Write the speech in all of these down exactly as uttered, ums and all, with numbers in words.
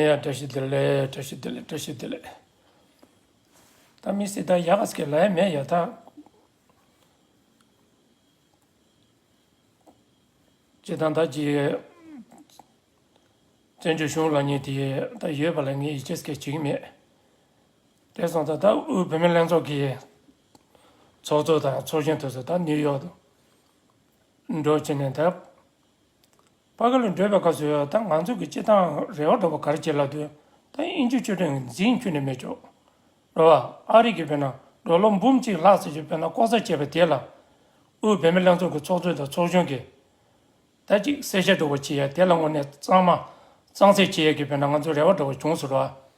ཡ། བཀྲ་ཤིས་བདེ་ལེགས། བཀྲ་ཤིས་བདེ་ལེགས། བཀྲ་ཤིས་བདེ་ལེགས། ད་མི་སྲིད་ད་ཡག་ག་ཟེར་གི་ལ་ཡ་མེད་ཡ་ད། སྤྱིར་བཏང་ད་ཅི། བཙན་བྱོལ་གཞུང་ལ་ཉེ་དེ་ད་ཡོད་པ་ལ་ངས་ཡིད་ཆེས་སྐད་བྱེད་ཀྱི་མེད། དེ་སོང་ཙང་ད་དབུས་བོད་མི་ལྷན་ཚོགས་ཀྱི་ཚོགས་གཙོ་དང་ཚོགས་གཞོན་དེ་ཚོ་ད་ནིའུ་ཡོག་ཏུ་འགྲོ་བྱས་ནས་ད། ཕ་གི་ལ་འགྲོ་བའི་སྐབས་སུ་ད་ང་ཚོ་གི་སྤྱིར་བཏང་རེ་བ་འདྲ་པོ་ག་རེ་བྱེད་ལབ་དུས། ད་དབྱིན་ཇི་ཆོས་སྒྲོན་གྱི་འཛིན་ཁྱོན་ནས་མེད་ཆོག་རེད་བ། ཨ་རི་གི་དཔེར་ན་ཌོ་ལར་འབུམ་གཅིག་ལྷག་ཙམ་ཞིག་དཔེར་ན་ལྐོག་ཟ་བྱས་པ་དེ་ལ། དབུས་བོད་མི་ལྷན་ཚོགས་ཀྱི་ཚོགས་གཙོ་དང་ཚོགས་གཞོན་གྱིས་ད་ཅིག་གསལ་བཤད་འདྲ་པོ་བྱེད་ཡ་དེ་ལ་དངོས་གནས་གཙང་མ་གཙང་སེལ་བྱེད་ཡ་གི་དཔེར་ན་ང་ཚོ་རེ་བ་འདྲ་པོ་བྱུང་སོང་རེད་བ།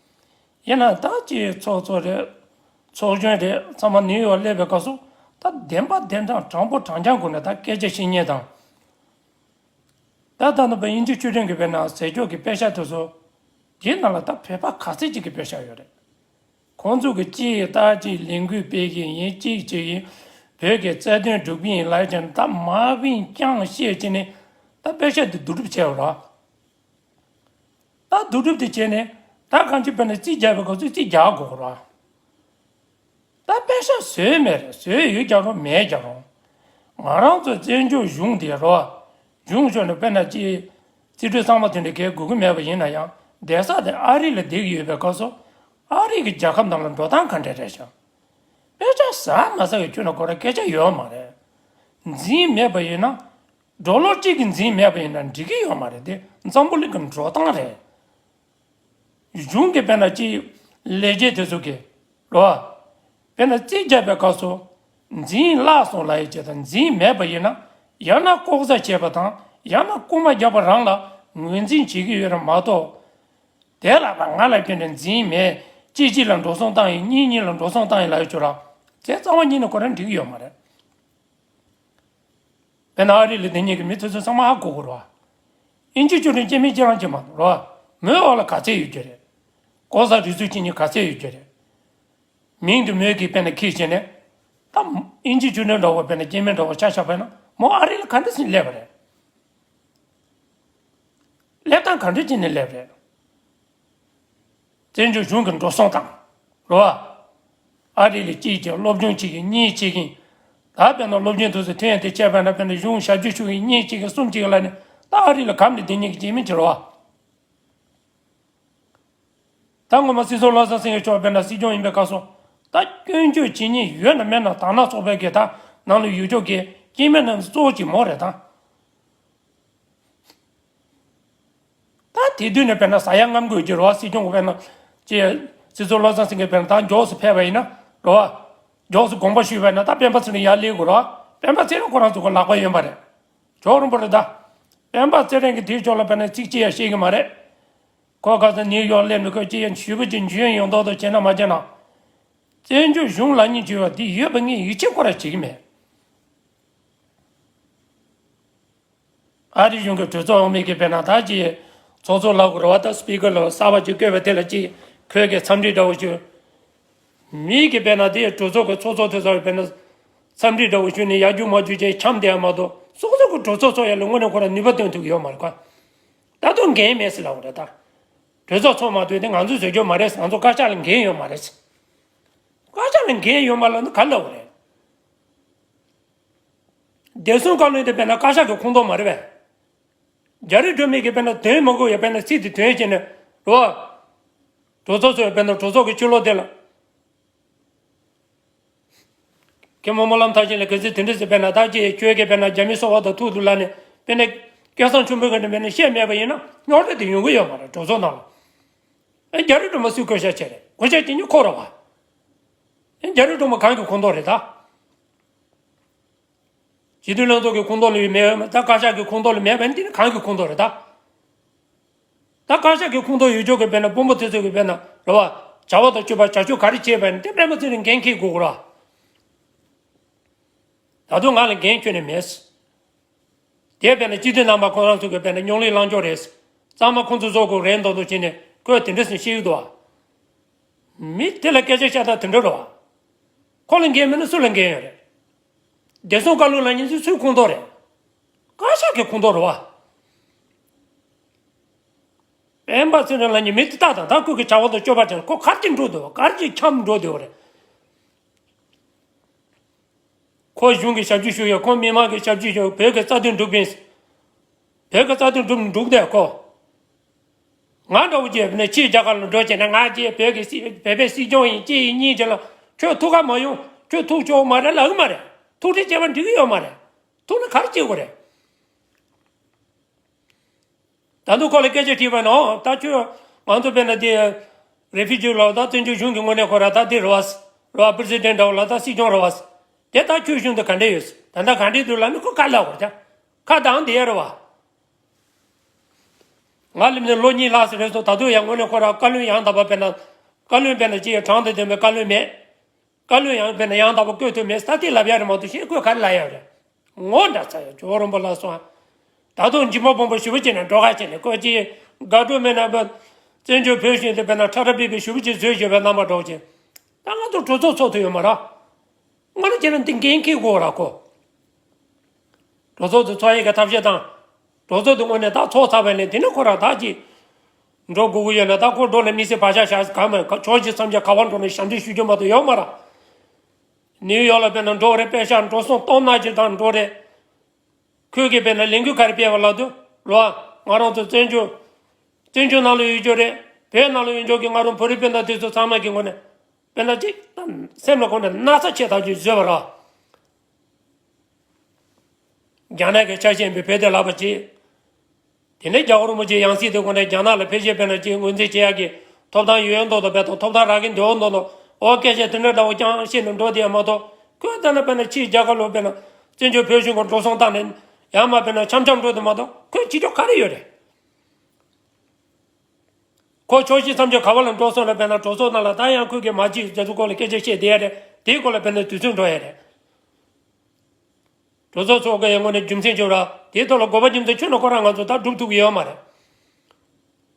ཡིན་ན་ད་ཅིག་ཚོགས་གཙོ་རེད། ཚོགས་གཞོན་རེད། ཚང་མ་ནིའུ་ཡོག་སླེབས་པའི་སྐབས་སུ་ད་བདེན་པ་བདེན་དྲང་དྲང་པོ་དྲང་རྐྱང་སྒོ་ནས་ད་སྐད་ཆ་བཤད་མཁན་དང་། ད་ལྟ་ནུབ་པ་དབྱིན་ཇི་ཆོས་སྒྲོན་གྱི་དཔེར་ན་ཟས་སྐྱོག་གི་པེ་ཤག་དེ་ཚོ། དེའི་ནང་ལ་ད་བོད་པ་ག་ཚད་ཅིག་གི་པེ་ཤག་ཡོད་རེད། ཁོང་ཚོ་གི་གཅིག་ད་ཅིག་ལས་འགུལ་སྤེལ་གི་ཡིན། གཅིག་བྱེད་ཀྱི་ཡིན། བོད་ཀྱི་རྩ་དོན་སྒྲུབ་ཀྱི་ཡིན་ལབ་ཀྱང་ད་མ་བིན་རྐྱང་བཤད་བྱས་ནས་ད་པེ་ཤག་དེ་བསྡུ་སྒྲུབ་བྱས་པ་རེད། ད་བསྡུ་སྒྲུབ་དེ་བྱས་ནས་ད་གང་ཅི་དཔེར་ན་རྩིས་རྒྱག་པའི་སྐབས་སུ་རྩིས་རྒྱག་དགོས་རེད། ད་པེ་ཤག་བཟོས་མེད་རེད། བཟོས་ཡོད་ཀྱང་རུང་མེད་ཀྱང་རུང་། ང་རང་ཚོ་བཙན་བྱོལ་གཞུང་འདི་རོ། གཞུང་ཕྱོགས་ནས་དཔེར་ན་ཅིག་རྩིས་སྤྲོད་གཙང་མ་དེ་འདྲ་གས་དགོས་ཀྱི་མེད་པ་ཡིན་ན་ཡང་བསྡད་ས་དེ་ཨ་རི་ལ་བསྡད་ཀྱི་ཡོད་པའི་སྐབས་སུ། ཨ་རི་གི་རྒྱལ་ཁབ་ནང་ལ་འགྲོ་སྟངས་ག་འདྲ་རེད་ཤག་པེ་ཤག་ཟ་མ་ཟ་གི་ཁྱོན་ནས་ཁོ་རང་སྐད་ཆ་ཡོད་མ་རེད། འཛིན་མེད་པ་ཡིན་ན། ཌོ་ལར་གཅིག་གི་འཛིན་མེད་པ་ཡིན་ན་འགྲིག་གི་ཡོད་མ་རེད་དེ། འཛམ་བུ་གླིང་གི་འགྲོ་སྟངས་རེད། གཞུང་གི་དཔེར་ན་ཅིག་ལས་བྱེད་དེ་ཚོ་གི་རོ། དཔེར་ན་རྩིས་རྒྱག་པའི་སྐབས་སུ་འཛིན་བརླག་སོང་ལབ་ཡས་ཅིག་དང་འཛིན་མེད་པ་ཡིན་ན། ཡང་ན་ལྐོག་ཟ་བྱས་པ་དང་ཡང་ན་རྐུ་མ་བརྒྱབ་པ་རང་ལ་ངོས་འཛིན་བྱེད་ཀྱི་ཡོད་རེད་མ་གཏོགས། དེ་ལ་ང་ལ་ཁྱོད་ནས་འཛིན་མེད། གཅིག་གཅིག་ལ་འགྲོ་སོང་བཏང་ཡིན། གཉིས་གཉིས་ལ་འགྲོ་སོང་བཏང་ཡིན་ལབ་ཡས་ཅིག་ར། དེ་རྩ་བ་ཉིད་ནས་ཁོ་རང་འགྲིག་གི་ཡོད་མ་རེད། དཔེར་ན་ཨ་རི་ལ་བསྡད་མཁན་གྱི་མི་དེ་ཚོ་ཚང་མ་ཧ་གོ་གི་རེད་བ། དབྱིན་ཇི་ཆོས་སྒྲོན་སྐྱེ་དམན་ཁྱེད་རང་གཅིག་མ་གཏོགས་རེད་བ། མོའི་འོག་ལ་ག་ཚད་ཡོད་ཀྱི་རེད། ལྐོག་ཟ་རུལ་སུངས་བྱེད་མཁན་ག་ཚད་ཡོད་ཀྱི་རེད། མིང་དེ་མོས་ཀྱིས་དཔེར་ན་ཁྱེར་བྱས་ནས། ད་དབྱིན་ཇི་ཆོས་སྒྲོན་འདྲ་བོ་དཔེར་ན་སྐྱེ་དམན་འདྲ་བོ་ཆ་བཞག་པ་ཡིན་ན་མོ་ཨ་རི་ལ་ག་འདྲ་ཞིག་སླེབས་པ་རེད། སླེབས་སྟངས་ག་འདྲ་བྱས་ནས་སླེབས་རེད། བཙན་བྱོལ་གཞུང་གི་འགྲོ་སོང་དང་། རེད་བ། ཨ་རི་ལ་གཅིག་བྱས་སློབ་སྦྱོང་བྱེད་ཀྱི་གཉིས་བྱེད་ཀྱི། ད་དཔེར་ན་སློབ་སྦྱོང་དེ་ཚོ་ཐོན་ཡ་དེ་བྱས་པ་ན་དཔེར་ན་གཞུང་ཞབས་ཕྱི་ཞུ་གི་གཉིས་བྱེད་ཀྱི་གསུམ་བྱེད་ཀྱི་ལབ་ནས་ད་ཨ་རི་ལ་གབ་ནས་བསྡད་མཁན་གྱི་སྐྱེ་དམན་ཅིག་རེད་བ། ད་ངོ་མ་སྲིད་ཚོགས་བློ་བཟང་སེང་གེ་མཆོག་དཔེར་ན་སྲིད་སྐྱོང་ཡིན་པའི་སྐབས་སུ། ད་སྐྱོན་བརྗོད་བྱེད་མཁན་ཡོད་ན་མེད་ན་དར་ནག་ཚོགས་པའི་གི་ད་ནང་ལ་ཡོད་ཆོག་གི་སྐྱེ་དམན་རྣམས་གཙོ་བོ་གཅིག་མོ་རེད་ད། ད་དེ་དུས་ནས་དཔེར་ན་ཟ་ཡ་རྔམ་དགོས་ཀྱི་རེད་བ། སྲིད་སྐྱོང་གི་དཔེར་ན་ཅེས་སྲིད་ཚོགས་བློ་བཟང་སེང་གེ་དཔེར་ན་ད་མགྱོགས་སུ་ཕེབས་པ་ཡིན་ན་རེད་བ། མགྱོགས་སུ་དགོངས་པ་ཞུས་པ་ཡིན་ན་ད་སྤེན་པ་ཚེ་རིང་ཡར་སླེབས་དགོས་རེད་བ། སྤེན་པ་ཚེ་རིང་ཁོ་རང་ཚོ་གི་ལག་པ་གཡོན་པ་རེད། ཇོ་རིན་པོ་རེད་ད། སྤེན་པ་ཚེ་རིང་གིས་དེའི་ཕྱོགས་ལ་དཔེར་ན་ཚིག་གཅིག་ཡང་བཤད་ཀྱི་མ་རེད། ཁོ་ག་ས་ནིའུ་ཡོག་སླེབས་ནས་ཁོས་ཅི་ཡང་ཞུ་བ་ཅིག་འཇུ་ཡོང་མདོག་མདོག་བྱས་ན་མ་བྱས་ན། བཙན་བྱོལ་གཞུང་ལ་ཉེས་བྱས་པ་འདི་ཡོད་པ་ངས་ཡིད་ཆེས་ཁོ་རང་བྱེད་ཀྱི་མེད། ཨ་རི་གཞུང་གི་གྲོས་ཚོགས་འོག་མའི་གི་དཔེར་ན་ད་ཅི་ཚོགས་གཙོ་ལབ་དགོས་རེད་བ། ད་སི་པི་ཀར་ལ་གསར་པ་ཅིག་བསྐོས་པ་དེ་ལ་ཅི་ཁོས་གི་འཚམས་འདྲི་འདྲ་བོ་ཞུ། མིའི་གི་དཔེར་ན་དེ་གྲོས་ཚོགས་ཀྱི་ཚོགས་གཙོ་དེ་ཚོ་དཔེར་ན་འཚམས་འདྲི་འདྲ་བོ་ཞུས་ནས་ཡར་རྒྱུག་མར་རྒྱུག་བྱས་འཁྱམས་བསྡད་ཡ་མ་གཏོགས་སོ་སོ་གི་གྲོས་ཚོགས་ཚོགས་ཡ་ལ་དངོས་གནས་ཁོ་རང་ནུས་པ་བཏོན་ཐུབ་ཀྱི་ཡོད་མ་རེད་ཁོ། ད་དུང་འགན་མེད་ཟེར་ལབ་པ་རེད་ད། གྲོས་ཚོགས་ཚོགས་མ་ཐུབ་དེ་ང་ཚོའི་བཟོད་རྒྱུ་མ་རེད། ང་ཚོ་བཀའ་ཤག་ལ་འགན་ཡོད་མ་རེད། བཀའ་ཤག་ལ་འགན་ཡོད་མ་ལབ་ན་ག་ལབ་པ་རེད། བདེ་སྲུང་བཀའ་བློན་དེ་དཔེར་ན་བཀའ་ཤག་གི་ཁོངས་གཏོགས་མ་རེད་པས། རྒྱ་རི་སྒྲོལ་མས་ཀྱི་དཔེར་ན་དོན་མ་གོ་ཡ་དཔེར་ན་ཚིག་དེ་དོན་བྱས་ནས་རོ། གྲོས་ཚོགས་ཚོས་དཔེར་ན་གྲོས་ཚོགས་ཀྱི་ཕྱི་ལོགས་དེ་ལ། མཁན་པོ་སྨོན་ལམ་མཐར་ཕྱིན་ལ་ག་ཚོད་དེ་འདྲ་ཟེར་དཔེར་ན་ད་ཅི་ཁྱོད་ཀྱིས་དཔེར་ན་རྒྱ་མི་སོ་པ་དང་ཐུག་འདུག་ལབ་ནས་དཔེར་ན་སྐལ་བཟང་ཆོས་འཕེལ་གྱིས་དཔེར་ན་བཤད་མེད་པ་ཡིན་ན་རྙོག་དྲ་དེ་ཡོང་གི་ཡོད་མ་རེད་གྲོས་ཚོགས་ནང་ལ། ཨེ་རྒྱ་རི་སྒྲོལ་མ་སུས་བསྐོ་བཞག་བྱས་རེད། བསྐོ་བཞག་བྱེད་མཁན་ཁོ་རེད་བ། ཨེ་རྒྱ་རི་སྒྲོལ་མ་གང་གི་ཁོངས་གཏོགས་རེད་ད། སྤྱི་འཐུས་ལྷན་ཚོགས་ཀྱི་ཁོངས་གཏོགས་ལ་ཡོད་མེད་ད་བཀའ་ཤག་གི་ཁོངས་གཏོགས་ལ་མེད་པ་འདི་ནི་གང་གི་ཁོངས་གཏོགས་རེད་ད། ད་བཀའ་ཤག་གི་ཁོངས་གཏོགས་ཡོད་ཆོག་གི་དཔེར་ན་དཔོན་པོ་དེ་ཚོ་གི་དཔེར་ན་རེད་བ། བྱ་བ་དང་སྤྱོད་པ་བྱ་སྤྱོད་ག་རེ་བྱས་པ་ཡིན་དེ་སྤེན་པ་ཚེ་རིང་འགན་འཁྱེར་དགོས་ཀྱི་རེད་བ། ད་དུང་ང་ལ་འགན་ཁྱོན་ནས་མེད། དེ་དཔེར་ན་སྤྱི་འཐུས་རྣམ་པ་ཁོ་རང་ཚོ་གི་དཔེར་ན་རྙོག་གླེང་ལངས་ཕྱོགས་རེད། གཙང་མ་ཁོང་ཚོ་བཟོ་དགོས་རེད་མདོག་མདོག་བྱས་ནས་ཁོས་དེ་འདྲ་ཟེར་བཤད་ཀྱི་འདུག་བ། མི་དེ་ལ་སྐད་ཆ་བཤད་སྟངས་དེ་འདྲ་རེད་བ། ཁོ་ལ་འགན་མེད་ན་སུ་ལ་འགན་ཡོད་རེད། བདེ་སྲུང་བཀའ་བློན་ལབ་མཁན་ཚོ་སུའི་ཁོངས་གཏོགས་རེད། བཀའ་ཤག་གི་ཁོངས་གཏོགས་རེད་བ། སྤེན་པ་ཚེ་རིང་ལབ་མཁན་མི་དེ་ལྟ་དང་། ད་ཁོ་གི་བྱ་བ་དང་སྤྱོད་པ་ཅན། ཁོ་ག་རེ་བྱས་འགྲོ་འདུག་ག་རེ་བྱས་འཁྱམས་འགྲོ་འདུག་རེད། ཁོ་གཞུང་གི་ཞབས་ཕྱི་ཞུ་ཡ། ཁོ་མི་མང་གི་ཞབས་ཕྱི་ཞུ། བོད་ཀྱི་རྩ་དོན་སྒྲུབ་མཁན། བོད་ཀྱི་རྩ་དོན་སྒྲུབ་འགྲུབ་བསྡད་ཁོ། ང་འདྲ་བོ་ཅིག་ནས་ཕྱིར་རྒྱ་གར་ལ་འགྲོ་བྱས་ནས། ང་ཅིག་བོད་ཀྱི་སྲིད། བོད་པའི་སྲིད་སྐྱོང་ཡིན་ཅིག་ཡིན་གཉིས་ཅིག་ལ། ཁྱོད་ཐུག་ག་མ་ཡོང་། ཁྱོད་ཐུག་ཆོག་མ་རེད་ལབ་གི་མ་རེད། ཐུག་འཕྲད་བྱས་པ་འགྲིག་གི་ཡོད་མ་རེད། ཐུག་ན་ག་རེ་བྱེད་དགོས་རེད། ད་དུང་ཁོ་ལ་སྐད་ཆ་དྲིས་པ་ན། ཨོ་ད་ཁྱོད་ང་ཚོ་དཔེར་ན་དེ་རེ་ཕུ་ཇི་ལ། ད་བཙན་བྱོལ་གཞུང་གི་ངོས་ནས་ཁོ་ར་ད་དེ་རེད་བ། རེད་བ། པི་རེ་སི་ཌེན་ཊི་འདྲ་བོ་ལ། ད་སྲིད་སྐྱོང་རེད་བ། དེ་ད་ཁྱོད་གཞུང་དུ་ག་འདྲ་ཡོད། ད་ལྟ་ག་འདྲ་འདུག་ལབ་ནས་ཁོ་ཁ་ལབ་བར་ཀྱང་ཁ་གདངས་བསྡད་ཡ་རེད་བ། ང་སླེབས་ནས་ལོ་གཉིས་ལྷག་ཙམ་རེད་སོང་། ད་དུང་ཡང་ངོས་ནས་ཁོ་ར་བཀའ་བློན་ཡང་དག་པ། དཔེར་ན་བཀའ་བློན་དཔེར་ན་ཅིག་དྲང་དང་བདེན་པའི་བཀའ་བློན་མེད། བཀའ་བློན་ཡང་དཔེར་ན་ཡང་དག་པ་བསྐོ་ཐུབ་མེད། ད་དེ་ལབ་ཡ་རེད་མ་གཏོགས་གཞན་ཁོས་ག་རེ་ལབ་ཡ་རེད། ངོ་འདྲ་ཚ་ཡ། ཇོ་བོ་རིན་པོ་ལ་སོང་། ད་དུང་འཇིགས་མ་སྤོང་པོ་ཞེ་པོ་བྱས་ནས་འགྲོ་ཁ་བྱས་ནས། ཁོ་ཅིག་དགའ་སྤྲོ་མེད་ན་བ། བཙན་བྱོལ་བོད་གཞུང་དེ་དཔེར་ན་ཁྲ་ཁྲ་པི་པི་ཞེ་པོ་ཅིག་བཟོས་བཞག་པའི་རྣམ་པ་འདྲ་བོ་ཅིག་ད་ང་ཚོ་གྲོས་ཚོགས་ཚོགས་ཐུབ་ཡོད་མ་རེད། ང་ལ་བྱས་ན་འདི་འགན་འཁྱེར་དགོས་ར་ཁོ། གྲོས་ཚོགས་དེ་ཚོགས་ཡས་ཀྱི་ཐབས་ཤེས་དང་། གྲོས་ཚོགས་དེ་དངོས་གནས་ད་ཚོགས་ཚར་བ་ནས་དེ་ནས་ཁོ་རང་ད་ཅིག་འགྲོ་དགོས་ཀྱི་ཡོད་ན། ད་ཁོ་འགྲོ་ནས་མི་སེར་བག་ཆགས་བཞག་ག་མེད། ཕྱོགས་བཞི་མཚམས་བརྒྱད་ག་པར་འགྲོ་ནས་ཞབས་འདེགས་ཞུ་རྒྱུ་མ་གཏོགས་ཡོད་མ་རེད། ནིའུ་ཡོག་ལ་དཔེར་ན་འགྲོ་རེད། པེ་ཤག་འགྲོ་སོང་སྟོང་ནང་བཞིན་དང་འགྲོ་རེད། ཁོས་གིས་དཔེར་ན་ལས་འགུལ་ག་རེ་སྤེལ་བ་ལབ་དུས་ལོ། ང་རང་ཚོ་བཙན་བྱོལ། བཙན་བྱོལ་ནང་ལ་ཡོད་རྒྱུ་རེད། བོད་ནང་ལ་ཡོད་རྒྱུ་གི་ང་རང་བོད་རིགས་སྤུན་ཟླ་དེ་ཚོ་ཚང་མ་གི་ངོས་ནས་དཔེར་ན་ཅིག་སེམས་ལ་ཁོང་ནས་ན་ཚ་ཆེ་ཐག་ཆོད་བཟོས་པ་རེད། རྒྱ་ནག་གི་ཆ་ཤས་ཡིན་པའི་བོད་དེ་ལབ་པ་བྱས། དེ་ནས་རྒྱལ་བ་རིན་པོ་ཆེའི་ཡང་སྲིད་དེ་ཁོ་ནས་རྒྱ་ནག་ལ་ཕལ་ཆེར་དཔེར་ན་ཅིག་ངོས་འཛིན་བྱེད་ཡག་གི་ཐོབ་ཐང་ཡོད་མདོག་མདོག་དཔེ་དང་། ཐོབ་ཐང་རག་གི་འདུག་མདོག་མདོག་འོ་སྐད་ཆ་དེ་འདྲ་འདྲ་བོ་རྐྱང་བཤད་ནས་འགྲོ་བསྡད་ཡ་མ་གཏོགས། ཁོས་ད་ནི་དཔེར་ན་ཕྱིར་རྒྱ་གར་ལ་དཔེར་ན་བཙན་བྱོལ་བོད་གཞུང་གི་འགྲོ་སོང་བཏང་ནས་ཡར་མར་དཔེར་ན་འཆམ་འཆམ་འགྲོ་དེ་མ་གཏོགས་ཁོས་བྱེད་ཕྱོགས་ག་རེ་ཡོད་རེད། ཁོ་ཕྱོགས་བཞི་མཚམས་བརྒྱད་ག་པ་ལ་འགྲོ་སོང་ལ་དཔེར་ན་གྲོས་ཚོགས་ནང་ལ་ད་ཡང་ཁོས་གི་མ་ཅིག་དེ་ཚོ་སྐོར་ལ་སྐད་ཆ་བཤད་བསྡད་ཡ་རེད། དེའི་སྐོར་ལ་དཔེར་ན་དུས་ཚོད་འགྲོ་ཡ་རེད། གྲོས་ཚོགས་ཚོགས་དགོས་ཡ་དངོས་གནས་རྒྱུ་མཚན་ཅིག་ཡོད་ར། དེའི་ཐོག་ལ་དགོས་པ་རྒྱུ་མཚན་ཁྱོན་ནས་ཁོ་རང་ང་ཚོ་ད་སྒྲུབ་ཐུབ་ཀྱི་ཡོད་མ་རེད།